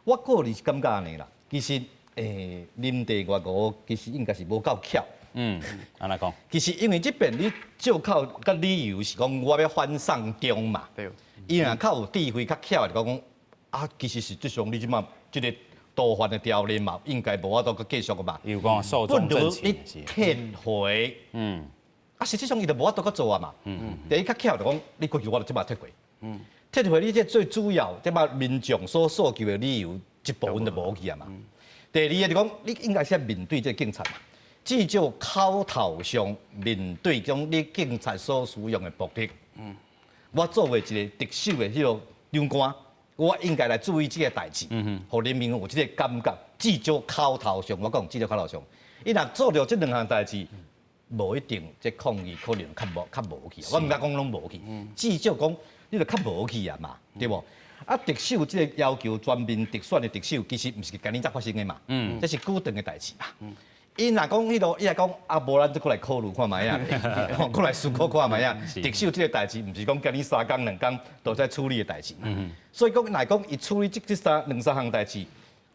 我個人是感覺按呢啦。其實，林鄭月娥其實應該是無夠巧。嗯，按怎講？其實因為這遍你借口佮理由是講我欲反送中嘛。對。伊若較有智慧、較巧的，就講啊，其實實質上你這馬這个逃犯的條例嘛，應該無法度閣繼續嘛。有講壽終正寢。你撤回，啊，實際上伊就無法度閣做啊嘛。第一較巧就講，你過去我就這馬撤回。撤回你這最主要，這馬民眾所訴求的理由，一部分就無去啊嘛。第二个就講，你應該是面對這个警察嘛，至少口頭上面對講你警察所使用的暴力。我作為一个特首的彼个長官，我應該來注意這个代誌，予人民有這个感覺。至少口頭上，我講至少口頭上，伊若做著這兩項代誌，無一定這抗議可能較無較無去。我毋敢講攏無去，至少講你著較無去啊嘛，對無？啊，特首這个要求全面直選的特首，其實毋是今年才發生的嘛，這是久長的代誌嘛。伊若講彼个，伊若講啊，無咱就閣來考慮看覓仔，閣來思考看覓仔。特首這个代誌，毋是講今日三工兩工都在處理的代誌。所以講，若講伊處理這三兩三項代誌，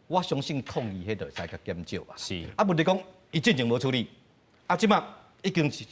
我相信抗議彼就會使較減少吧。啊，問題講伊進前無處理，啊，這馬已經是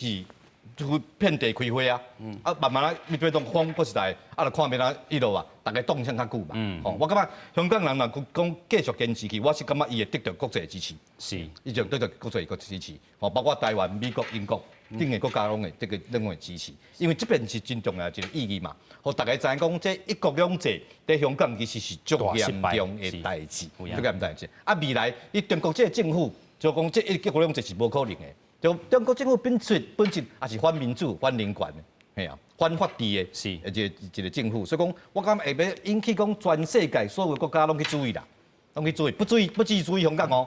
就遍地開花啊！啊，慢慢啊，你變當風過實在，啊，就看欲按怎彼落啊，逐家擋啥較久嘛。吼，我感覺香港人若講繼續堅持去，我是感覺伊會得著國際支持。伊就得著國際個支持。吼，包括台灣、美國、英國等个國家攏會這个攏會支持。因為這遍是真重要一个意義嘛，予逐家知影講，這一國兩制佇香港其實是足嚴重的代誌，足嚴重代誌。啊，未來你中國這个政府就講這一國兩制是無可能的。就中國政府本質本質也是反民主、反人權的，嘿啊，反法治的，一個政府。所以講，我感覺會欲引起講全世界所有國家攏去注意啦，攏去注意，不注意不只注意香港哦，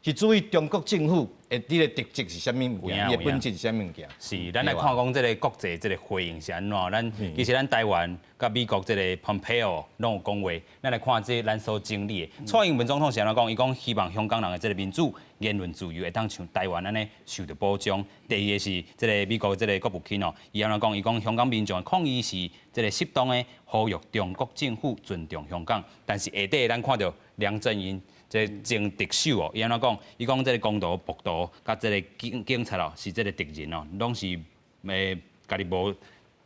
是注意中國政府的這个特質是啥物物件，伊的本質是啥物物件。是，咱來看講這个國際這个回應是按怎？咱其實咱台灣佮美國這个 Pompeo 攏有講話，咱來看這咱所整理的。蔡英文總統是按怎講？伊講希望香港人的這个民主、言論自由會當像台灣按呢受著保障。第二个是這个美國這个國務卿哦，伊按怎講？伊講香港民眾的抗議是這个適當的，呼籲中國政府尊重香港。但是下底咱看著梁振英這個前特首哦，伊按怎講？伊講這个公道、暴徒佮這个警察哦，是這个敵人哦，攏是會家己無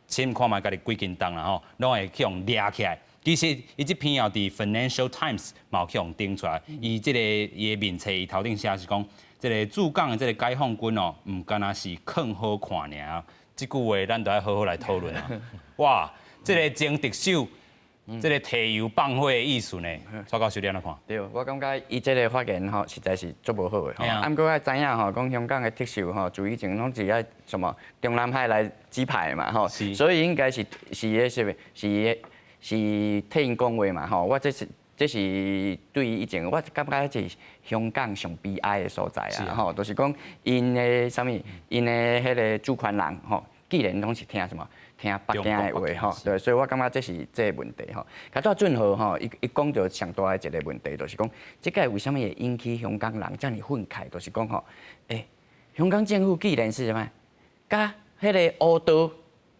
試看覓家己幾斤重啦吼，攏會去予掠起來。其實伊這篇哦，佇 Financial Times 嘛有去予登出來，伊這个伊的面冊，伊頭頂寫是講，這个駐港的這个解放軍哦，毋干焦是囥好看爾。這句話咱都愛好好來討論啊！哇，這个前特首，這个提油放火的意思呢？蔡教授你按怎看？對，我感覺伊這个發言吼，實在是足無好的吼。啊，毋過愛知影吼，講香港的特首吼，自以前攏是愛什麼中南海來指派的嘛吼，所以應該是彼啥物，是替𪜶講話嘛吼。我這是對以前，我感覺這是香港上悲哀的所在啊吼，就是講𪜶的啥物，𪜶的彼个主權人吼，既然攏是聽什麼？聽北京的話吼，對，所以我感覺這是這个問題吼。較拄俊豪吼，伊講著上大的一个問題，就是講，這個為啥物會引起香港人遮爾憤慨？就是講吼，欸，香港政府既然是啥物，佮彼个烏道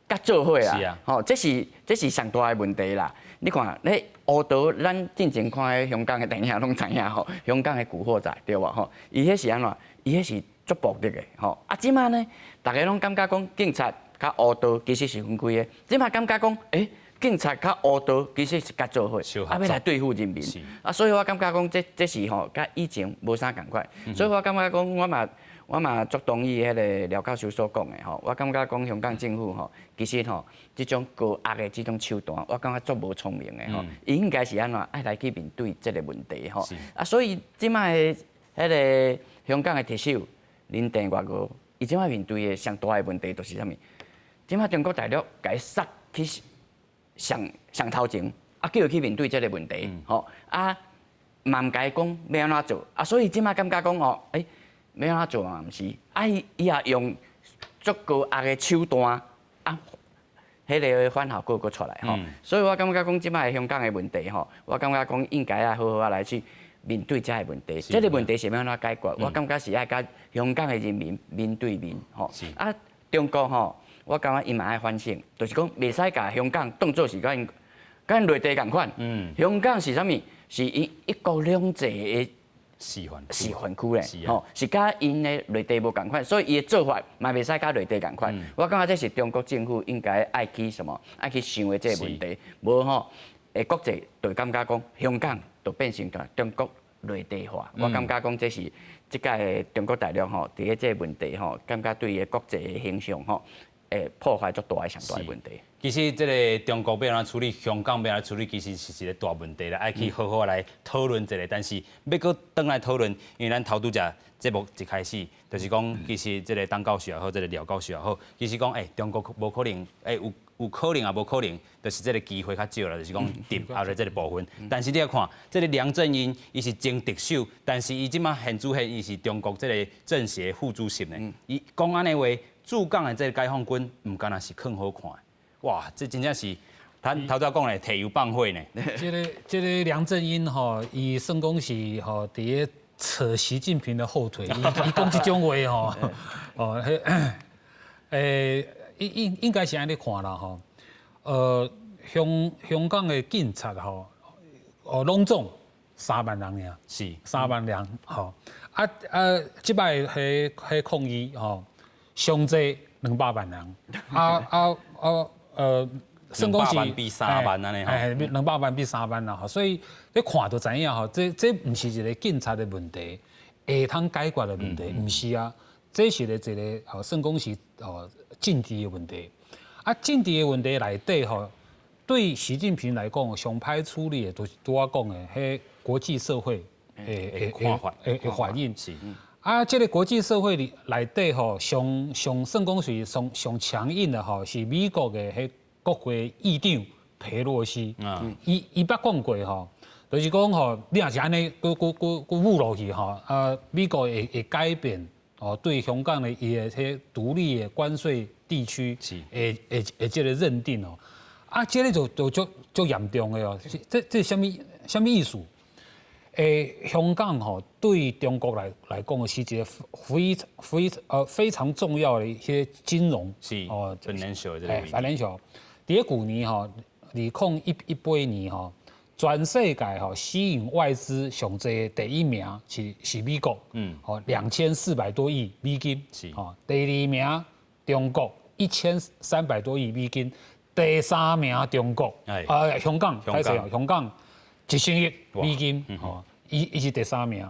佮做伙啊，吼，這是上大的問題啦。你看，咧烏道，咱進前看彼香港的電影攏知影吼，香港的古惑仔對無吼？伊彼是按怎？伊彼是足暴力的吼。啊，這馬呢，逐家攏感覺講警察佮烏道其實是分開的，這馬感覺講，欸，警察佮烏道其實是佮做伙，啊，欲來對付人民。啊，所以我感覺講，這是吼，佮以前無啥仝款。所以我感覺講，我嘛足同意彼个廖教授所講的吼。我感覺講香港政府吼，其實吼，這種高壓的這種手段，我感覺足無聰明的吼。伊應該是按怎愛來去面對這个問題吼。啊，所以這馬的彼个香港的特首林鄭月娥，伊這馬面對的上大的問題就是啥物？這馬中國大陸共伊殺去上上頭前，啊，叫伊去面對這个問題，吼，啊，嘛毋共伊講欲按怎做，啊，所以這馬感覺講吼，欸，欲按怎做嘛毋是，啊，伊也用足高壓的手段，啊，彼个反效果閣出來吼，所以我感覺講這馬香港的問題吼，我感覺講應該愛好好啊來去面對這个問題，這个問題是欲按怎解決？我感覺是愛佮香港的人民面對面吼，啊，中國吼。我感覺伊嘛愛反省，就是講袂使共香港當做是佮𪜶內地仝款。香港是啥物？是𪜶一國兩制的示範示範區咧，吼，是佮𪜶的內地無仝款，所以伊的做法嘛袂使佮內地仝款。我感覺這是中國政府應該愛去什麼？愛去想的這个問題。無吼，會國際就會感覺講香港就變成中國內地化。我感覺講這是這屆中國大陸吼，佇咧這个問題吼，感覺對伊的國際的形象吼，會破壞足大的上大的問題。其實這个中國欲按怎處理，香港欲按怎處理，其實是一个大問題啦，愛去好好來討論一下。但是欲閣轉來討論，因為咱頭拄才節目一開始就是講，其實這个董教授也好，這个廖教授也好，其實講，欸，中國無可能，欸，有可能也無可能，就是這个機會較少啦，就是講鎮壓的這个部分。但是你來看，這个梁振英，伊是前特首，但是伊這馬現主席，伊是中國這个政協副主席呢。伊講按呢話，駐港的這个解放軍毋干焦是囥好看。哇，這真正是，咱頭拄講的提油放火呢。這个梁振英吼，伊算講是吼，佇咧扯習近平的後腿，伊講這種話吼，哦，彼，欸，應該是按呢看啦吼，香港的警察吼，哦，攏總3萬人爾，3萬人，吼，啊啊，這擺彼抗議吼，上濟200萬人，啊啊啊！算講是比3萬按呢吼，哎，200萬比3萬啦，吼，所以你看就知影吼，這毋是一个警察的問題，會通解決的問題，毋是啊，這是咧一个吼，算講是哦政治的問題。啊，政治的問題內底吼，對習近平來講，上歹處理的，就是拄我講的，彼國際社會的看法的反應。啊，這个國際社會裡內底吼，上上算講是上上強硬的吼，是美國的彼國會議長裴洛西。伊捌講過吼，就是講吼，你若是按呢，閣閣閣閣武落去吼，啊，美國會改變哦對香港的伊的彼獨立的關稅地區的這个認定哦，啊，這个就足足嚴重的哦，這啥物意思？香港吼對中國來講是一个非非呃非常重要的一些金融哦，financial 這个 financial。佇咧舊年吼，2018年吼，全世界吼吸引外資上濟的第一名是美國，吼2400多億美金，吼第二名中國1300多億美金，第三名中國，啊香港，香港香港1000億美金，吼伊是第三名，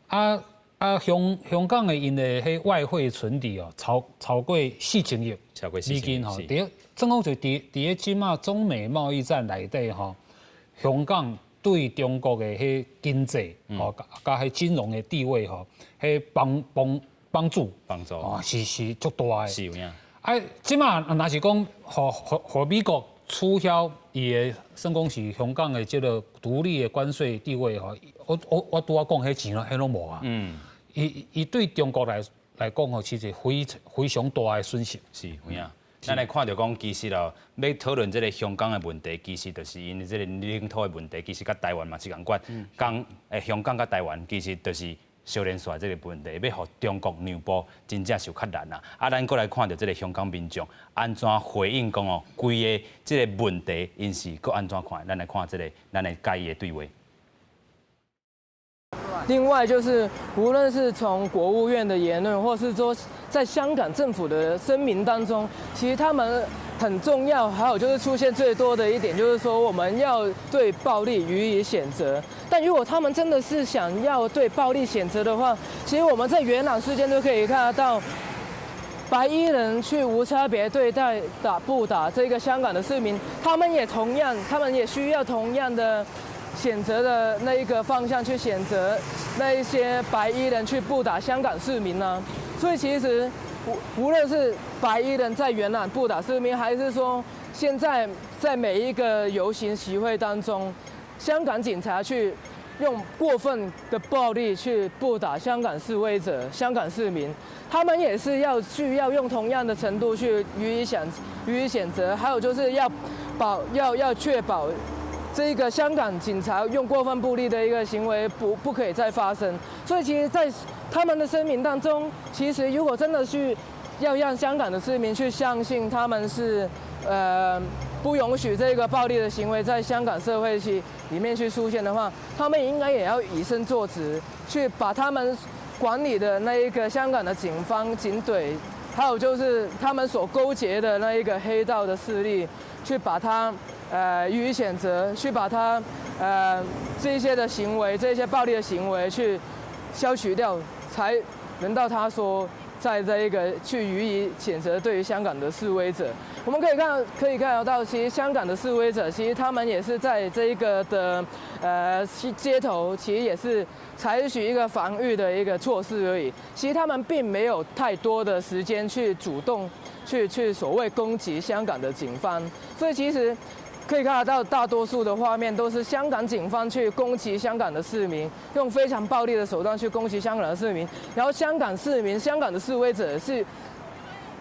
啊香港的𪜶的彼外匯存底哦，超過4000億美金吼，佇正好就佇咧這馬中美貿易戰內底吼，香港對中國的彼經濟吼，佮彼金融的地位吼，彼幫助幫助哦，是足大的。是有影。啊，這馬若是講，予美國取消伊的，算講是香港的這个獨立的關稅地位吼，我拄仔講彼錢攏彼攏無啊。伊對中國來講吼，其實非常大的損失。是有影。咱來看著講，其實哦，欲討論這个香港的問題，其實就是𪜶這个領土的問題，其實佮台灣嘛是仝款。講香港佮台灣其實就是相連紲這个問題，欲予中國讓步，真正是有較難啊！啊，咱閣來看著這个香港民眾按怎回應講哦，規个這个問題，𪜶是閣按怎看？咱來看這个咱來佮伊的對話。另外就是，無論是從國務院的言論，或是說在香港政府的聲明當中，其實他們很重要。還有就是出現最多的一點，就是說我們要對暴力予以譴責。但如果他們真的是想要對暴力譴責的話，其實我們在元朗事件都可以看得到，白衣人去無差別對待打不打這個香港的市民，他們也同樣，他們也需要同樣的選擇的那一個方向去選擇那一些白衣人去暴打香港市民呢？所以其實無論是白衣人在元朗暴打市民，還是說現在在每一個遊行集會當中，香港警察去用過分的暴力去暴打香港示威者、香港市民，他們也是要需要用同樣的程度去予以譴責，還有就是要保要要確保這個香港警察用過分暴力的一個行為不可以再發生。所以其實，在他們的聲明當中，其實如果真的是要讓香港的市民去相信他們是不容許這個暴力的行為在香港社會去裡面去出現的話，他們應該也要以身作則，去把他們管理的那一個香港的警方、警隊，還有就是他們所勾結的那一個黑道的勢力，去把它予以譴責，去把它這些的行為、這些暴力的行為去消除掉，才輪到他說在這一個去予以譴責對於香港的示威者。我們可以看得到，其實香港的示威者，其實他們也是在這一個的街頭，其實也是採取一個防禦的一個措施而已。其實他們並沒有太多的時間去主動去所謂攻擊香港的警方，所以其實可以看得到，大多數的畫面都是香港警方去攻擊香港的市民，用非常暴力的手段去攻擊香港的市民，然後香港市民、香港的示威者是，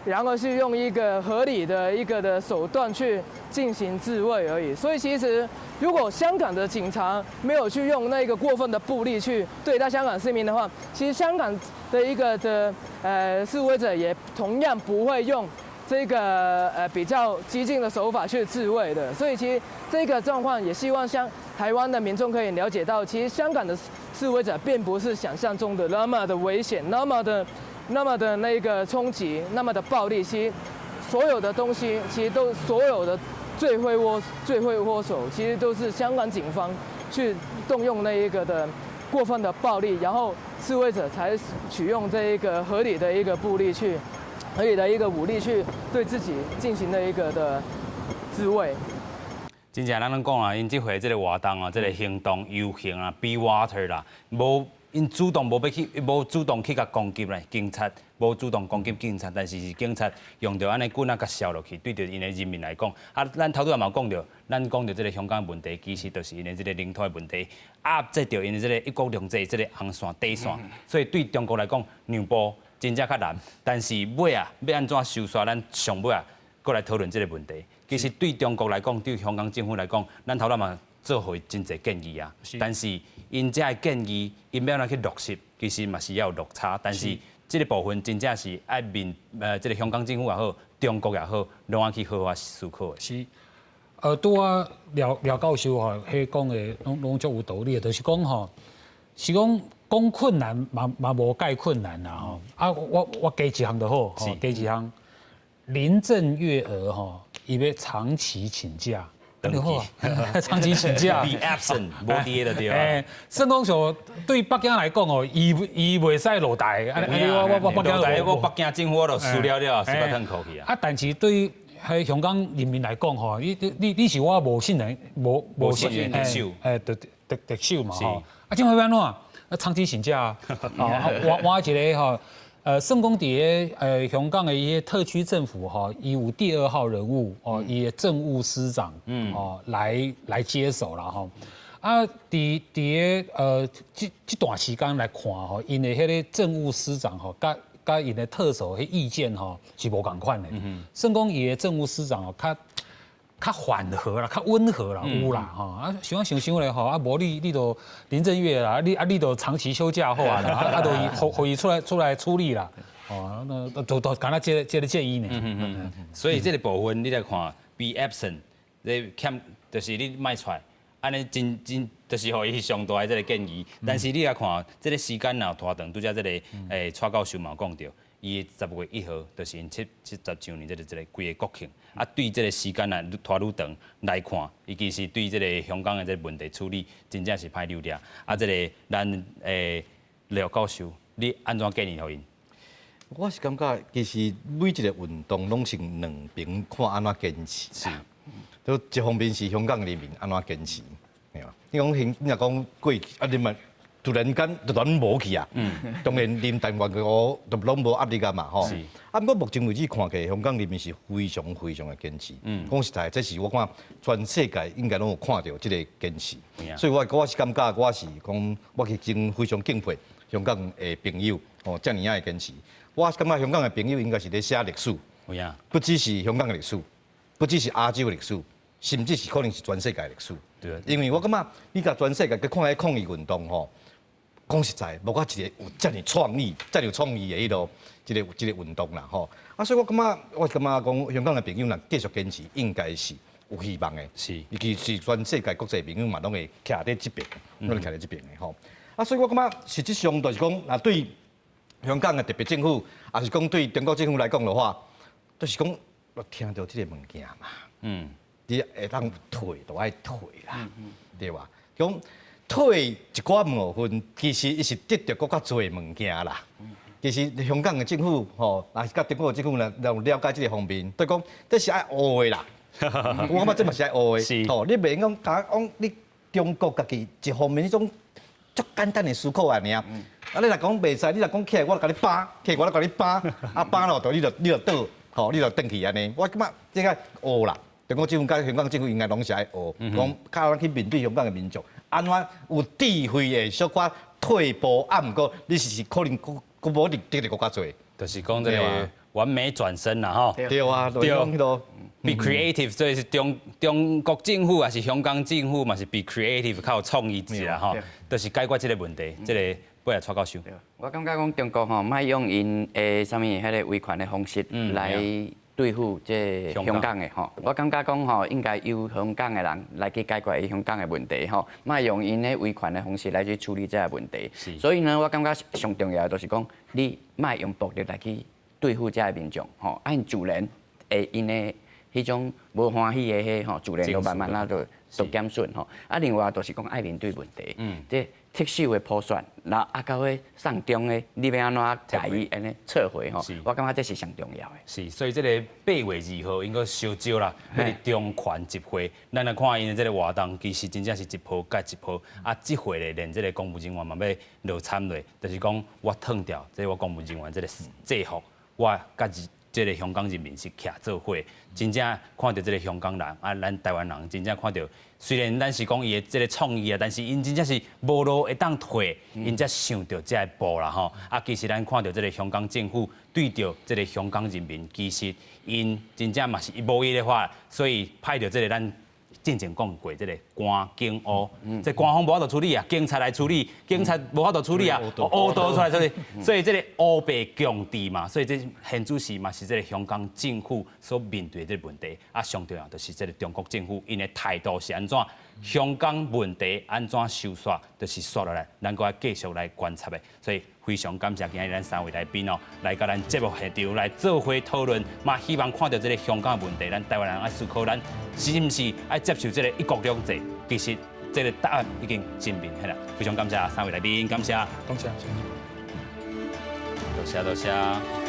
然後是用一個合理的一個的手段去進行自衛而已。所以其實，如果香港的警察沒有去用那個過分的暴力去對待香港市民的話，其實香港的一個的示威者也同樣不會用這個比較激進的手法去自衛的。所以其實這個狀況也希望香台灣的民眾可以了解到，其實香港的示威者並不是想象中的那麼的危險，那麼的那個衝擊，那麼的暴力。其實所有的東西，其實都所有的罪魁禍首，其實都是香港警方去動用那一個的過分的暴力，然後示威者才取用這一個合理的一個暴力去，合理的一個武力去對自己進行的一個的自衛。真正咱攏講啊，𪜶這回這个活動啊，這个行動遊行啊，Be Water 啦，無。𪜶主動無欲去，無主動去共攻擊咧，警察無主動攻擊警察，但是是警察用著按呢棍仔共潲落去，對著𪜶的人民來講，啊，咱頭拄仔嘛有講著，咱講著這个香港問題，其實就是𪜶的這个領土的問題，壓制著𪜶的這个一國兩制這个紅線底線，所以對中國來講，讓步真正較難。但是尾仔欲按怎收煞，咱上尾仔閣來討論這个問題。其實對中國來講，對香港政府來講，咱頭拄仔嘛做予伊真濟建議啊。但是𪜶這个建議，𪜶欲按怎去落實，其實嘛是也有落差。但是這个部分真正是愛面，這个香港政府也好，中國也好，攏愛去好好思考的。是，拄仔廖廖教授吼，彼講的攏攏足有道理的，就是講吼，是講講困難嘛嘛無蓋困難啦吼。啊，我我加一項就好，吼，加一項。林鄭月娥吼，伊欲長期請假，就好啊，長期請假，be absent，無佇就對。欸，算講說對北京來講哦，伊伊袂使落台，啊，我我北京我北京政府我都輸了了，輸到褪褲去啊。啊，但是對彼香港人民來講吼，你你你是我無信任、無無信任特首，欸，特特特首嘛吼。啊，這會欲按怎？啊，長期請假啊，換換一个吼。算講佇个香港的伊个特區政府吼，伊有第二號人物哦，伊的政務司長哦來來接手啦吼。啊，佇佇个這這段時間來看吼，𪜶的彼个政務司長吼，佮佮𪜶的特首彼意見吼是無仝款的。算講伊的政務司長哦，較較緩和啦，較溫和啦，有啦吼。啊，想想想咧吼，啊，無你你都林鄭月娥啦，你啊你都長期休假好啊啦，啊啊都予予伊出來出來處理啦。哦，那都都敢若這個這个建議呢。嗯嗯。所以這个部分你來看，be absent，你欠就是你莫出來，按呢真真就是予伊上大的這个建議。但是你來看，這个時間若拖長，拄才這个蔡教授嘛有講著。伊10月1號就是𪜶七七十週年，這个這个規个國慶，啊，對這个時間啊拖愈長來看，伊其實對這个香港的這个問題處理，真正是歹扭掠。啊，這个咱廖教授，你按怎建議予𪜶？我是感覺其實每一个運動攏是兩邊看按怎堅持。都一方面是香港人民按怎堅持，對吧？你講你若講過去啊，你嘛突然間就全無去啊。當然林鄭月娥就攏無壓力啊嘛，吼。啊，毋過目前為止看起來，香港人民是非常非常的堅持。講實在，這是我看全世界應該攏有看著這个堅持。所以我我是感覺，我是講，我是真非常敬佩香港的朋友，哦，遮爾仔的堅持。我感覺香港的朋友應該是咧寫歷史，不只是香港的歷史，不只是亞洲的歷史，甚至是可能是全世界的歷史。因為我感覺你共全世界去看彼抗議運動吼，講實在，無一个有遮爾創意、遮爾有創意的彼落一个一个運動啦吼。啊，所以我感覺，我感覺講香港的朋友若繼續堅持，應該是有希望的。尤其是全世界國際朋友嘛，攏會徛佇這邊，攏會徛佇這邊的吼。啊，所以我感覺實質上就是講，若對香港的特別政府，抑是講對中國政府來講的話，就是講我聽著這个物件嘛，你會當退就愛退啦，對吧？講退一寡部分，其實伊是得著閣較濟物件啦。其實香港的政府吼，抑是佮中國的政府若有了解這个方面，對講這是愛學的啦。我感覺這嘛是愛學的。吼，你袂用講講你中國家己一方面彼種足簡單的思考爾爾。啊，你若講袂使，你若講起來，我就共你扒，起來我就共你扒，啊扒落就你就你就倒，吼，你就轉去按呢。我感覺這個學啦，中國政府佮香港政府應該攏是愛學，講教咱去面對香港的民眾，按怎有智慧的小可退步，啊，毋過你是可能閣閣無一定得閣較濟，就是講這个完美轉身啦，吼。對啊，對。 Be creative，所以是中中國政府抑是香港政府嘛是 be creative 較有創意一啦，吼，就是解決這个問題，這个尾仔蔡教授。我感覺講中國吼，莫用𪜶的啥物彼个維權的方式來對付這香港的吼。我感覺講吼，應該由香港的人來去解決香港的問題吼，莫用𪜶的維權的方式來去處理這个問題。所以呢，我感覺上重要的就是講，你莫用暴力來去對付這个民眾吼，啊，𪜶自然會𪜶的。彼種無歡喜的彼吼，自然就慢慢仔就減損吼。啊，另外就是講愛面對問題，這特首的普選，然後啊到彼送中的，你欲按怎共伊按呢撤回吼？我感覺這是上重要的。是，所以這個8月2號應該相招啦，彼個中環集會，咱來看𪜶的這個活動，其實真正是一波蓋一波。啊，這回咧，連這個公務人員嘛欲落參落，就是講我脫掉這個我公務人員這個制服，我佮這個香港人民是徛做伙，真正看著這個香港人啊，咱台灣人真正看著，雖然咱是講伊的這個創意啊，但是𪜶真正是無路會當退，𪜶才想著這一步啦吼。啊，其實咱看著這個香港政府對著這個香港人民，其實𪜶真正嘛是無伊的話，所以派著這個咱進前講過這個官警烏，這官方無法度處理啊，警察來處理，警察無法度處理啊，烏道出來處理，所以這個烏白共治嘛，所以這現主時嘛是這個香港政府所面對的這個問題，啊，上重要就是這個中國政府𪜶的態度是按怎，香港問題按怎收煞，就是煞落來，咱閣愛繼續來觀察的，所以非常感謝今日咱三位來賓哦，來佮咱節目現場來做伙討論，嘛希望看著這個香港的問題，咱台灣人愛思考，咱是毋是愛接受這個一國兩制？其實這個答案已經真明顯啦。非常感謝三位來賓，感謝，感謝，多謝多謝。